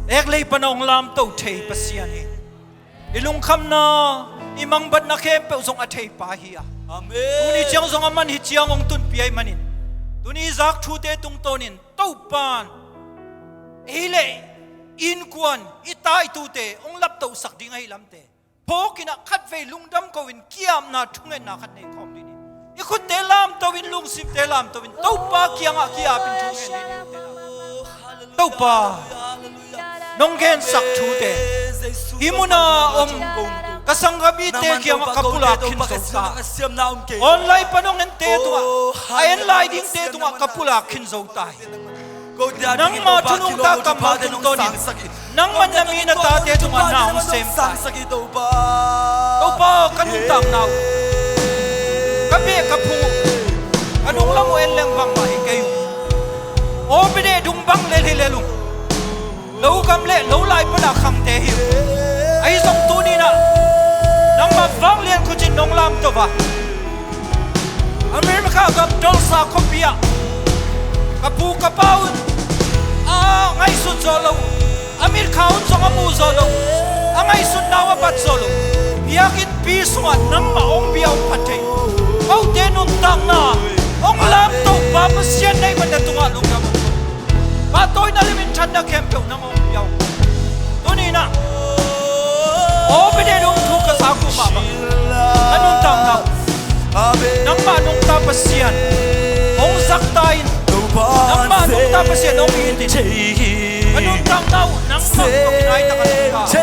eklei pana hong lamto thei Pasian hi. I lungkhamna, i mangbatna khempeuh zong a theipa hi a. Amen. Tuni ciang zong aman hih ciang hong tunpih ahih manin, tuni i zak thute tungtawnin Topa'n ei le innkuan, i taitute hong laptohsak ding ahih lamte phawk in ah, khatvei lungdam ko-in ki-apna thungetna khat nei khawm dih ni. I khutte lamto in, lungsimte lamto in, Topa kiangah ki-ap in thungen dih ni. Topa, nong gensak thute, hih muna om ka sanggamte kiangah ka pulak khin zo ta. Online pan hong ente tungah, a en lai dingte tungah ka pulak khin zo ta hi. Nangma thu nungta kammal tungtawnin, nangman na mi na tate tungah na hong sem ta hi. Topa, ka nuntakna uh, ka beh ka phung uh, ka nunglam uh en leng bangmah hi kei ung. Aw, bia deh dung bang lel hi lel ung. Lo gam le lo lai pana khangte hi uh. Ahi zong tuni-in ah nangma vanglian khutin nong lamto a, America gam Tulsa khuapi ah ka pu ka pa un a ngaihsut zawh loh, a mitkha un zong a muh zawh loh, a ngaihsutna uh a bat zawh loh biakinnpi sungah nangmah hong bia hong phat thei, kote nuntakna hong lamto pa Pasian na hih man na tungah lungdam hong ko. Pahtawina le minthanna khempeuh nang hong pia uh. Tuni-in ah, aw, bia deh dung thu ka zak uh mah bang, ka nuntakna uh nangmah nungta Pasian hong zahtak in, nangmah nungta Pasian hong it in, ka nuntakna uh nangmah tawh kinai tak a nungta,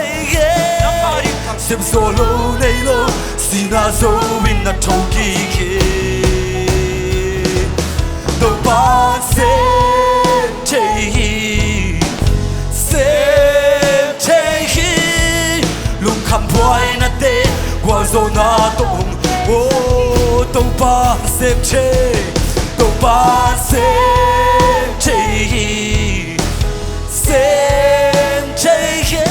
nangmah a dik tak. Semsawh lo nei lo, sihna zo in na thokik hi. Topa'n sem thei hi, sem thei hi. Lungkham buainate gualzawhna tawh hong, oh, Topa'n sem thei, Topa'n sem thei hi, sem thei hi.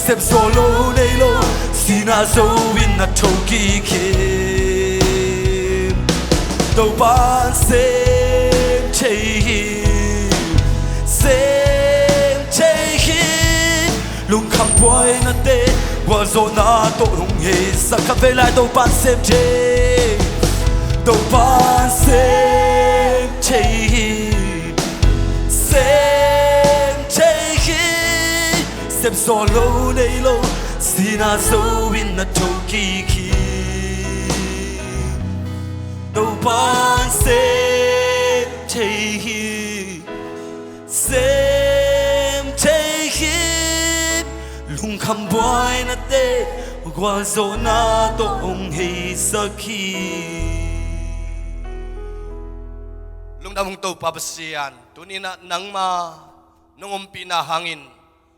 Semsawh lo nei lo, sihna zo in na thokik hi. Topa'n sem thei hi, sem thei hi. Lungkham buainate gualzawhna tawh hong heisak, khatvei lai, Topa'n sem thei, Topa'n sem thei hi, sem thei hi. Semsawh lo nei lo, sihna zo in na thokik hi. Topa'n sem thei hi, sem thei hi. Lungkham buainate gualzawhna tawh hong heisak hi. Lungdam ung Topa Pasian, tuni-in ah nangma nong ompihna hangin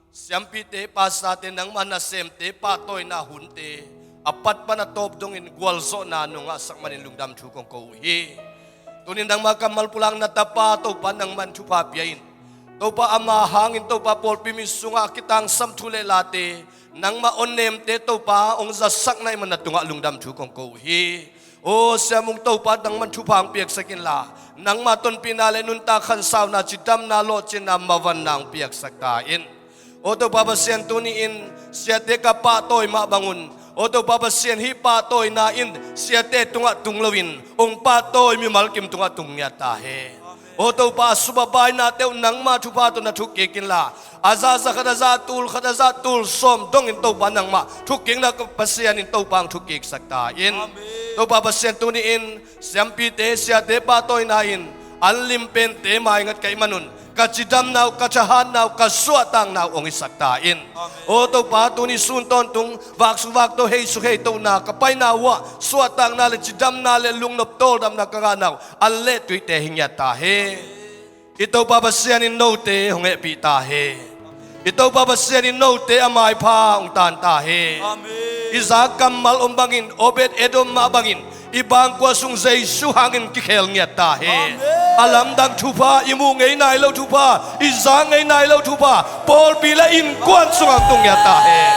siampite, pastorte, nangma nasemte pahtawina hunte a pat pan a tawp dongin gualzawhna nong ngahsak manin lungdam thu kong ko uh hi. Tuni-in nangma kammal pulakna tapa Topa nangman thupha pia in, Topa ama hangin Topa pawlpi mi sungah a kitangsam thu le late, nangma honnemte Topa hong zasak na hih man na tungah lungdam thu kong ko uh hi. Aw Siamung Topa nangman thupha hong piaksak inla, nangma tonpihna le nuntak khansauna, cidamna, lawhcinna, mavanna hong piaksak ta in. Aw Topa Pasian, tuni-in siate ka pahtawi mah bangun, aw Topa Pasian, hih pahtawina in siate tungah tung loin hong pahtawi mimal kim tungah tung ngiat ta hen. Aw Topa, a subabainate uh nangma thupha tawh na thukkik inla, a zah a zah khat, a zah a tul khat, a zah a tul sawm dongin Topa nangmah thukkikna Pasian in Topa hong thukkiksak ta in. Amen. Topa Pasian, tuni-in siampite, siate pahtawina in an limpente maingat ka hih manun ka cidamna uh, ka thahatna uh, ka suahtakna uh hong hisak ta in. Amen. Aw Topa, tuni sun tawntung vaksuk vakto, heisuk heitona ka paina uhah suahtakna le cidamna le lungnop tawldamna ka ngahna uh an le tuite hi ngiat ta hen. I Topa Pasian in note hong hehpih ta hen. I Topa Pasian in note a maipha hong tan ta hen. Amen. I zak kammal om bangin, Obed Edom mah bangin, i bangkua sung Jesu hangin kikhel ngiat ta hen. Amen. A lamdang thupha, i muh ngei nai lo thupha, i za ngei nai lo thupha pawlpi le innkuan sungah hong tung ngiat ta hen.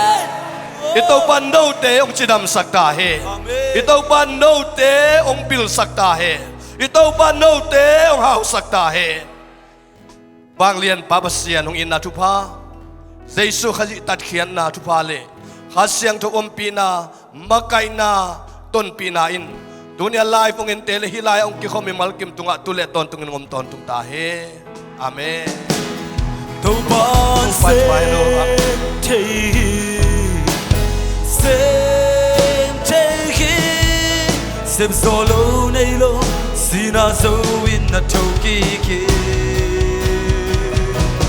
I Topa note hong cidamsak ta hen. Amen. I Topa note hong pilsak ta hen. I Topa note hong hausak ta hen. Vanglian Pa Pasian hong itna thupha, Jesu Khazih tatkhiatna thupha le Kha Siangtho ompihna, makaihna, tonpihna in tuni a live hong ente le hih lai-ah hong kikhawm mimal kim tungah tu le tawntungin hong om tawntung ta hen. Amen. Topa in sem thei hi, sem thei hi, sem zawh lo nei lo, sihna zo in na thokik hi.